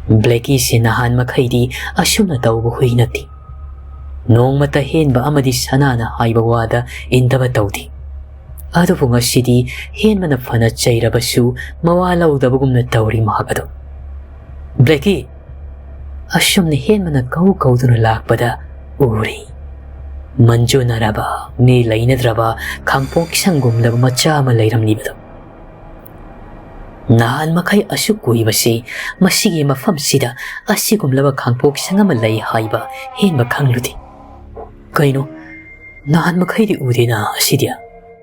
ꯕ꯭ꯂꯦꯀꯤꯁꯦ ꯅꯍꯥꯟ ꯃꯈꯩꯗꯤ ꯑꯁꯨꯝꯅ ꯇꯧꯕ ꯍꯨꯏ ꯅꯠꯇꯦ꯫ ꯅꯣꯡꯃꯇ ꯍꯦꯟꯕ ꯑꯃꯗꯤ ꯁꯅꯥꯅ ꯍꯥꯏꯕ ꯋꯥꯗ ꯏꯟꯗꯕ ꯇꯧꯗꯦ꯫ ꯑꯗꯨꯕꯨ ꯉꯁꯤꯗꯤ ꯍꯦꯟꯕꯅ ꯐꯅ ꯆꯩꯔꯕꯁꯨ ꯃꯋꯥ ꯂꯧꯗꯕꯒꯨꯝꯅ ꯇꯧꯔꯤ ꯃꯍꯥꯛ ꯑꯗꯨ꯫ "ꯕ꯭ꯂꯦꯀꯤ!" ꯑꯁꯨꯝꯅ ꯍꯦꯟꯕꯅ ꯀꯧ ꯀꯧꯗꯨꯅ ꯂꯥꯛꯄꯗ ꯎꯔꯦ꯫ ꯃꯟꯖꯨꯅꯔꯕ, ꯃꯤ ꯂꯩꯅꯗ꯭ꯔꯕ ꯈꯥꯡꯄꯣꯛ ꯁꯪꯒꯨꯝꯂꯕ ꯃꯆꯥ ꯑꯃ ꯂꯩꯔꯝꯂꯤꯕꯗꯣ꯫ ꯅꯍꯥꯟ ꯃꯈꯩ ꯑꯁꯨꯛ ꯀꯨꯏꯕꯁꯤ ꯃꯁꯤꯒꯤ ꯃꯐꯝꯁꯤꯗ ꯑꯁꯤꯒꯨꯝꯂꯕ ꯈꯥꯡꯄꯣꯛ ꯁꯪ ꯑꯃ ꯂꯩ ꯍꯥꯏꯕ ꯍꯦꯟꯕ ꯈꯪꯂꯨꯗꯦ꯫ ꯀꯩꯅꯣ, ꯅꯍꯥꯟ ꯃꯈꯩꯗꯤ ꯎꯗꯦꯅ ꯑꯁꯤꯗꯤ꯫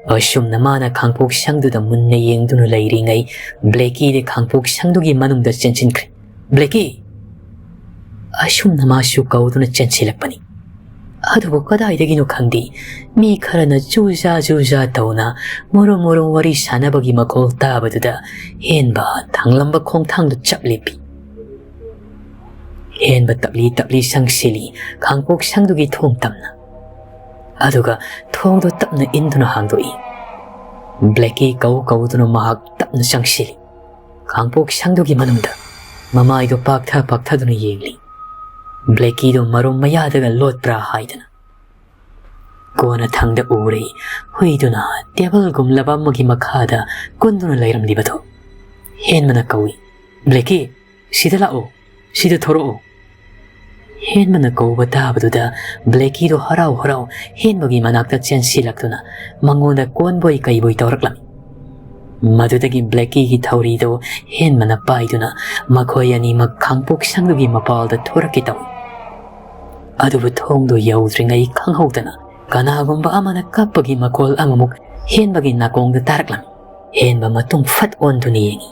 ꯑꯁꯨꯝꯅ ꯃꯥꯅ ꯈꯥꯡꯄꯣꯛ ꯁꯪꯗꯨꯗ ꯃꯨꯟꯅ ꯌꯦꯡꯗꯨꯅ ꯂꯩꯔꯤꯉꯩ, ꯕ꯭ꯂꯦꯀꯤꯗꯤ ꯈꯥꯡꯄꯣꯛ ꯁꯪꯗꯨꯒꯤ ꯃꯅꯨꯡꯗ ꯆꯦꯟꯁꯤꯟꯈ꯭ꯔꯦ꯫ "ꯕ꯭ꯂꯦꯀꯤ!" ꯑꯁꯨꯝꯅ ꯃꯥꯁꯨ ꯀꯧꯗꯨꯅ ꯆꯦꯟꯁꯤꯜꯂꯛꯄꯅꯤ꯫ ꯑꯗꯨꯕꯨ ꯀꯗꯥꯏꯗꯒꯤꯅꯣ ꯈꯪꯗꯦ, ꯃꯤ ꯈꯔꯅ ꯖꯨꯖꯥ ꯖꯨꯖꯥ ꯇꯧꯅ ꯃꯣꯔꯣ ꯃꯣꯔꯣ ꯋꯥꯔꯤ ꯁꯥꯟꯅꯕꯒꯤ ꯃꯈꯣꯜ ꯇꯥꯕꯗꯨꯗ ꯍꯦꯟꯕ ꯊꯥꯡꯂꯝꯕ ꯈꯣꯡꯊꯥꯡꯗꯨ ꯆꯞ ꯂꯦꯞꯄꯤ꯫ ꯍꯦꯟꯕ ꯇꯞꯂꯤ ꯇꯞꯂꯤ ꯆꯪꯁꯤꯜꯂꯤ ꯈꯥꯡꯄꯣꯛ ꯁꯪꯗꯨꯒꯤ ꯊꯣꯡ ꯇꯝꯅ꯫ ꯑꯗꯨꯒ ꯊꯣꯡꯗꯣ ꯇꯞꯅ ꯏꯟꯗꯨꯅ ꯍꯥꯡꯗꯣꯛꯏ꯫ ꯕ꯭ꯂꯦꯀꯤ ꯀꯧ ꯀꯧꯗꯨꯅ ꯃꯍꯥꯛ ꯇꯞꯅ ꯆꯪꯁꯤꯜꯂꯤ꯫ ꯈꯥꯡꯄꯣꯛ ꯁꯪꯗꯨꯒꯤ ꯃꯅꯨꯡꯗ ꯃꯃꯥꯏꯗꯣ ꯄꯥꯛꯊ ꯄꯥꯛꯊꯗꯨꯅ ꯌꯦꯡꯂꯤ꯫ ꯕ꯭ꯂꯦꯀꯤꯗꯣ ꯃꯔꯨꯝ ꯃꯌꯥꯗꯒ ꯂꯣꯠꯄ꯭ꯔꯥ ꯍꯥꯏꯗꯅ꯫ ꯀꯣꯟꯅ ꯊꯪꯗ ꯎꯔꯦ, ꯍꯨꯏꯗꯨꯅ ꯇꯦꯕꯜꯒꯨꯝꯂꯕ ꯑꯃꯒꯤ ꯃꯈꯥꯗ ꯀꯨꯟꯗꯨꯅ ꯂꯩꯔꯝꯂꯤꯕꯗꯣ꯫ ꯍꯦꯟꯕꯅ ꯀꯧꯏ, "ꯕ꯭ꯂꯦꯀꯤ, ꯁꯤꯗ ꯂꯥꯛꯑꯣ, ꯁꯤꯗ ꯊꯣꯔꯛꯑꯣ!" ꯍꯦꯟꯕꯅ ꯀꯧꯕ ꯇꯥꯕꯗꯨꯗ ꯕ꯭ꯂꯦꯀꯤꯗꯣ ꯍꯔꯥꯎ ꯍꯔꯥꯎ ꯍꯦꯟꯕꯒꯤ ꯃꯅꯥꯛꯇ ꯆꯦꯟꯁꯤꯜꯂꯛꯇꯨꯅ ꯃꯉꯣꯟꯗ ꯀꯣꯟꯕꯣꯏ ꯀꯩꯕꯣꯏ ꯇꯧꯔꯛꯂꯝꯃꯤ꯫ ꯃꯗꯨꯗꯒꯤ ꯕ꯭ꯂꯦꯀꯤꯒꯤ ꯊꯧꯔꯤꯗꯣ ꯍꯦꯟꯕꯅ ꯄꯥꯏꯗꯨꯅ ꯃꯈꯣꯏ ꯑꯅꯤꯃꯛ ꯈꯥꯡꯄꯣꯛ ꯁꯪꯗꯨꯒꯤ ꯃꯄꯥꯜꯗ ꯊꯣꯔꯛꯀꯦ ꯇꯧꯏ꯫ ꯑꯗꯨꯕꯨ ꯊꯣꯡꯗꯣ ꯌꯧꯗ꯭ꯔꯤꯉꯩ ꯈꯪꯍꯧꯗꯅ ꯀꯅꯥꯒꯨꯝꯕ ꯑꯃꯅ ꯀꯞꯄꯒꯤ ꯃꯈꯣꯜ ꯑꯃꯃꯨꯛ ꯍꯦꯟꯕꯒꯤ ꯅꯥꯀꯣꯡꯗ ꯇꯥꯔꯛꯂꯝꯃꯤ꯫ ꯍꯦꯟꯕ ꯃꯇꯨꯡ ꯐꯠ ꯑꯣꯟꯗꯨꯅ ꯌꯦꯡꯉꯤ꯫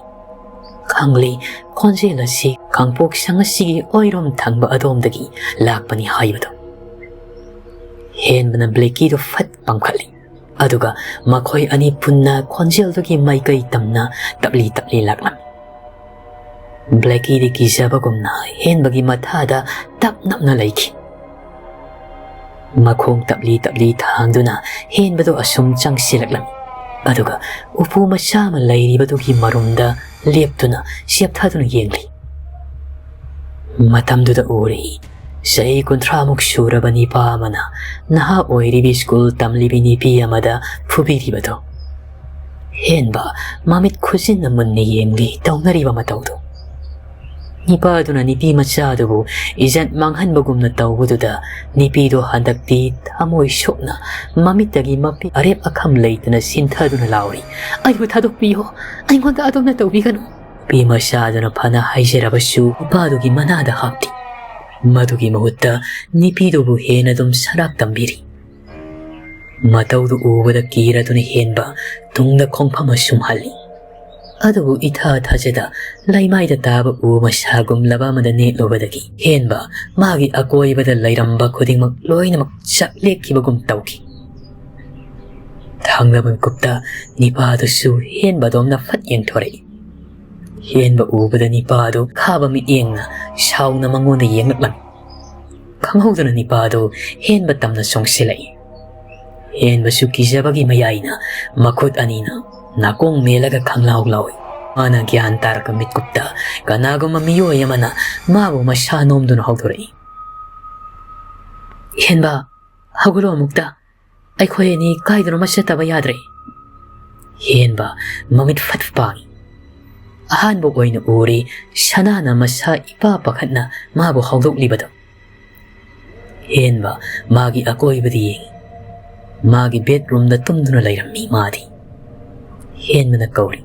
ꯈꯪꯂꯤ, ꯈꯣꯟꯖꯦꯜ ꯑꯁꯤ ꯈꯥꯡꯄꯣꯛ ꯁꯪ ꯑꯁꯤꯒꯤ ꯑꯣꯏꯔꯣꯝ ꯊꯪꯕ ꯑꯗꯣꯝꯗꯒꯤ ꯂꯥꯛꯄꯅꯤ ꯍꯥꯏꯕꯗꯨ꯫ ꯍꯦꯟꯕꯅ ꯕ꯭ꯂꯦꯀꯤꯗꯨ ꯐꯠ ꯄꯥꯝꯈꯠꯂꯤ꯫ ꯑꯗꯨꯒ ꯃꯈꯣꯏ ꯑꯅꯤ ꯄꯨꯟꯅ ꯈꯣꯟꯖꯦꯜꯗꯨꯒꯤ ꯃꯥꯏꯀꯩ ꯇꯝꯅ ꯇꯞꯂꯤ ꯇꯞꯂꯤ ꯂꯥꯛꯂꯝꯃꯤ꯫ ꯕ꯭ꯂꯦꯀꯤꯗꯤ ꯀꯤꯖꯕꯒꯨꯝꯅ ꯍꯦꯟꯕꯒꯤ ꯃꯊꯥꯗ ꯇꯞ ꯅꯞꯅ ꯂꯩꯈꯤ꯫ ꯃꯈꯣꯡ ꯇꯞꯂꯤ ꯇꯞꯂꯤ ꯊꯥꯡꯗꯨꯅ ꯍꯦꯟꯕꯗꯨ ꯑꯁꯨꯝ ꯆꯪꯁꯤꯜꯂꯛꯂꯝꯃꯤ꯫ ꯑꯗꯨꯒ ꯎꯄꯨ ꯃꯆꯥ ꯑꯃ ꯂꯩꯔꯤꯕꯗꯨꯒꯤ ꯃꯔꯨꯝꯗ ꯂꯦꯞꯇꯨꯅ ꯆꯦꯞꯊꯗꯨꯅ ꯌꯦꯡꯂꯤ꯫ ꯃꯇꯝꯗꯨꯗ ꯎꯔꯤ, ꯆꯍꯤ ꯀꯨꯟꯊ꯭ꯔꯥꯃꯨꯛ ꯁꯨꯔꯕ ꯅꯤꯄꯥ ꯑꯃꯅ ꯅꯍꯥ ꯑꯣꯏꯔꯤꯕꯤ ꯁ꯭ꯀꯨꯜ ꯇꯝꯂꯤꯕꯤ ꯅꯨꯄꯤ ꯑꯃꯗ ꯐꯨꯕꯤꯔꯤꯕꯗꯨ꯫ ꯍꯦꯟꯕ ꯃꯃꯤꯠ ꯈꯨꯖꯤꯟꯅ ꯃꯨꯟꯅ ꯌꯦꯡꯂꯤ ꯇꯧꯅꯔꯤꯕ ꯃꯇꯧꯗꯨ꯫ ꯅꯤꯄꯥꯗꯨꯅ ꯅꯨꯄꯤ ꯃꯆꯥꯗꯨꯕꯨ ꯏꯖꯠ ꯃꯥꯡꯍꯟꯕꯒꯨꯝꯅ ꯇꯧꯕꯗꯨꯗ ꯅꯨꯄꯤꯗꯨ ꯍꯟꯗꯛꯇꯤ ꯊꯃꯣꯏ ꯁꯣꯛꯅ ꯃꯃꯤꯠꯇꯒꯤ ꯃꯄꯤ ꯑꯔꯦꯞ ꯑꯈꯝ ꯂꯩꯇꯅ ꯁꯤꯟꯊꯗꯨꯅ ꯂꯥꯎꯔꯤ, "ꯑꯩꯕꯨ ꯊꯥꯗꯣꯛꯄꯤꯌꯣ, ꯑꯩꯉꯣꯟꯗ ꯑꯗꯣꯝꯅ ꯇꯧꯕꯤꯒꯅꯨ!" ꯅꯨꯄꯤ ꯃꯆꯥꯗꯨꯅ ꯐꯅ ꯍꯥꯏꯖꯔꯕꯁꯨ ꯅꯨꯄꯥꯗꯨꯒꯤ ꯃꯅꯥꯗ ꯍꯥꯞꯇꯦ꯫ ꯃꯗꯨꯒꯤ ꯃꯍꯨꯠꯇ ꯅꯨꯄꯤꯗꯨꯕꯨ ꯍꯦꯟꯅ ꯑꯗꯨꯝ ꯁꯔꯥꯛ ꯇꯝꯕꯤꯔꯤ꯫ ꯃꯇꯧꯗꯨ ꯎꯕꯗ ꯀꯤꯔꯗꯨꯅ ꯍꯦꯟꯕ ꯇꯨꯡꯗ ꯈꯣꯡꯐꯝ ꯑꯁꯨꯝ ꯍꯜꯂꯤ꯫ ꯑꯗꯨꯕꯨ ꯏꯊꯥ ꯊꯥꯖꯗ ꯂꯩꯃꯥꯏꯗ ꯇꯥꯕ ꯎ ꯃꯁꯥꯒꯨꯝꯂꯕ ꯑꯃꯗ ꯅꯦꯠꯂꯨꯕꯗꯒꯤ ꯍꯦꯟꯕ ꯃꯥꯒꯤ ꯑꯀꯣꯏꯕꯗ ꯂꯩꯔꯝꯕ ꯈꯨꯗꯤꯡꯃꯛ ꯂꯣꯏꯅꯃꯛ ꯆꯥꯛꯂꯦꯛꯈꯤꯕꯒꯨꯝ ꯇꯧꯈꯤ꯫ ꯊꯥꯡꯂꯕ ꯃꯤꯀꯨꯞꯇ ꯅꯤꯄꯥꯗꯨꯁꯨ ꯍꯦꯟꯕꯗꯣꯝꯅ ꯐꯠ ꯌꯦꯡꯊꯣꯔꯛꯏ꯫ ꯍꯦꯟꯕ ꯎꯕꯗ ꯅꯤꯄꯥꯗꯨ ꯈꯥꯕ ꯃꯤꯠꯌꯦꯡꯅ ꯁꯥꯎꯅ ꯃꯉꯣꯟꯗ ꯌꯦꯡꯂꯛꯂꯝꯃꯤ꯫ ꯈꯪꯍꯧꯗꯅ ꯅꯤꯄꯥꯗꯨ ꯍꯦꯟꯕ ꯇꯝꯅ ꯆꯣꯡꯁꯤꯜꯂꯛꯏ꯫ ꯍꯦꯟꯕꯁꯨ ꯀꯤꯖꯕꯒꯤ ꯃꯌꯥꯏꯅ ꯃꯈꯨꯠ ꯑꯅꯤꯅ ꯅꯥꯀꯣꯡ ꯃꯦꯜꯂꯒ ꯈꯪꯂꯥꯎ ꯂꯥꯎꯏ꯫ ꯃꯥꯅ ꯒ꯭ꯌꯥꯟ ꯇꯥꯔꯛꯄ ꯃꯤꯠꯀꯨꯞꯇ ꯀꯅꯥꯒꯨꯝꯕ ꯃꯤꯑꯣꯏ ꯑꯃꯅ ꯃꯥꯕꯨ ꯃꯁꯥ ꯅꯣꯝꯗꯨꯅ ꯍꯧꯗꯣꯔꯛꯏ꯫ "ꯍꯦꯟꯕ, ꯍꯧꯒꯠꯂꯣ ꯑꯃꯨꯛꯇ꯫ ꯑꯩꯈꯣꯏ ꯑꯅꯤ ꯀꯥꯏꯗꯅꯣꯃ ꯆꯠꯇꯕ ꯌꯥꯗ꯭ꯔꯦ꯫" ꯍꯦꯟꯕ ꯃꯃꯤꯠ ꯐꯠ ꯄꯥꯡꯏ꯫ ꯑꯍꯥꯟꯕ ꯑꯣꯏꯅ ꯎꯔꯤ ꯁꯅꯥꯅ ꯃꯁꯥ ꯏꯄꯥ ꯄꯥꯈꯠꯅ ꯃꯥꯕꯨ ꯍꯧꯗꯣꯛꯂꯤꯕꯗꯨ꯫ ꯍꯦꯟꯕ ꯃꯥꯒꯤ ꯑꯀꯣꯏꯕꯗ ꯌꯦꯡꯏ꯫ ꯃꯥꯒꯤ ꯕꯦꯗꯔꯨꯝꯗ ꯇꯨꯝꯗꯨꯅ ꯂꯩꯔꯝꯃꯤ ꯃꯥꯗꯤ꯫ ꯍꯦꯟꯕꯅ ꯀꯧꯔꯤ,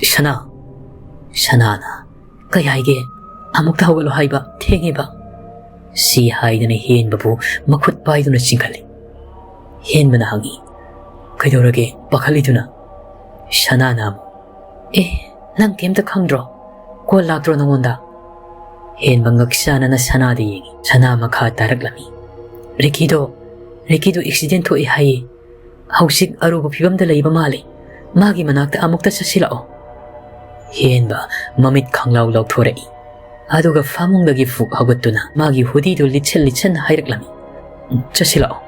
"ꯁꯅꯥ, ꯁꯅꯥꯅ, ꯀꯩ ꯍꯥꯏꯒꯦ? ꯑꯃꯨꯛꯇ ꯍꯧꯒꯠꯂꯣ ꯍꯥꯏꯕ, ꯊꯦꯡꯉꯦꯕ꯫" ꯁꯤ ꯍꯥꯏꯗꯅ ꯍꯦꯟꯕꯕꯨ ꯃꯈꯨꯠ ꯄꯥꯏꯗꯨꯅ ꯆꯤꯡꯈꯠꯂꯤ꯫ ꯍꯦꯟꯕꯅ ꯍꯪꯉꯤ꯫ "ꯀꯩꯗꯧꯔꯒꯦ ꯄꯥꯈꯠꯂꯤꯗꯨꯅ?" ꯁꯅꯥꯅ ꯑꯃꯨꯛ, "ꯑꯦ, ꯅꯪ ꯀꯩꯝꯇ ꯈꯪꯗ꯭ꯔꯣ? ꯀꯣꯜ ꯂꯥꯛꯇ꯭ꯔꯣ ꯅꯉꯣꯟꯗ?" ꯍꯦꯟꯕ ꯉꯛꯁꯥꯅꯅ ꯁꯅꯥꯗ ꯌꯦꯡꯉꯤ꯫ ꯁꯅꯥ ꯃꯈꯥ ꯇꯥꯔꯛꯂꯝꯃꯤ꯫ "ꯔꯤꯀꯤꯗꯣ, ꯔꯤꯀꯤꯗꯣ ꯑꯦꯛꯁꯤꯗꯦꯟ ꯊꯣꯛꯑꯦ ꯍꯥꯏꯌꯦ꯫ ꯍꯧꯖꯤꯛ ꯑꯔꯨꯕ ꯐꯤꯕꯝꯗ ꯂꯩꯕ ꯃꯥꯜꯂꯦ꯫ ꯃꯥꯒꯤ ꯃꯅꯥꯛꯇ ꯑꯃꯨꯛꯇ ꯆꯠꯁꯤꯜꯂꯛꯑꯣ꯫" ꯍꯦꯟꯕ ꯃꯃꯤꯠ ꯈꯪꯂꯥꯎ ꯂꯥꯎꯊꯣꯔꯛꯏ꯫ ꯑꯗꯨꯒ ꯐꯃꯨꯡꯗꯒꯤ ꯐꯨꯛ ꯍꯧꯒꯠꯇꯨꯅ ꯃꯥꯒꯤ ꯍꯨꯗꯤꯗꯨ ꯂꯤꯠꯁꯟ ꯂꯤꯠꯁꯟ ꯍꯥꯏꯔꯛꯂꯝꯃꯤ꯫ "ꯆꯠꯁꯤꯜꯂꯛꯑꯣ,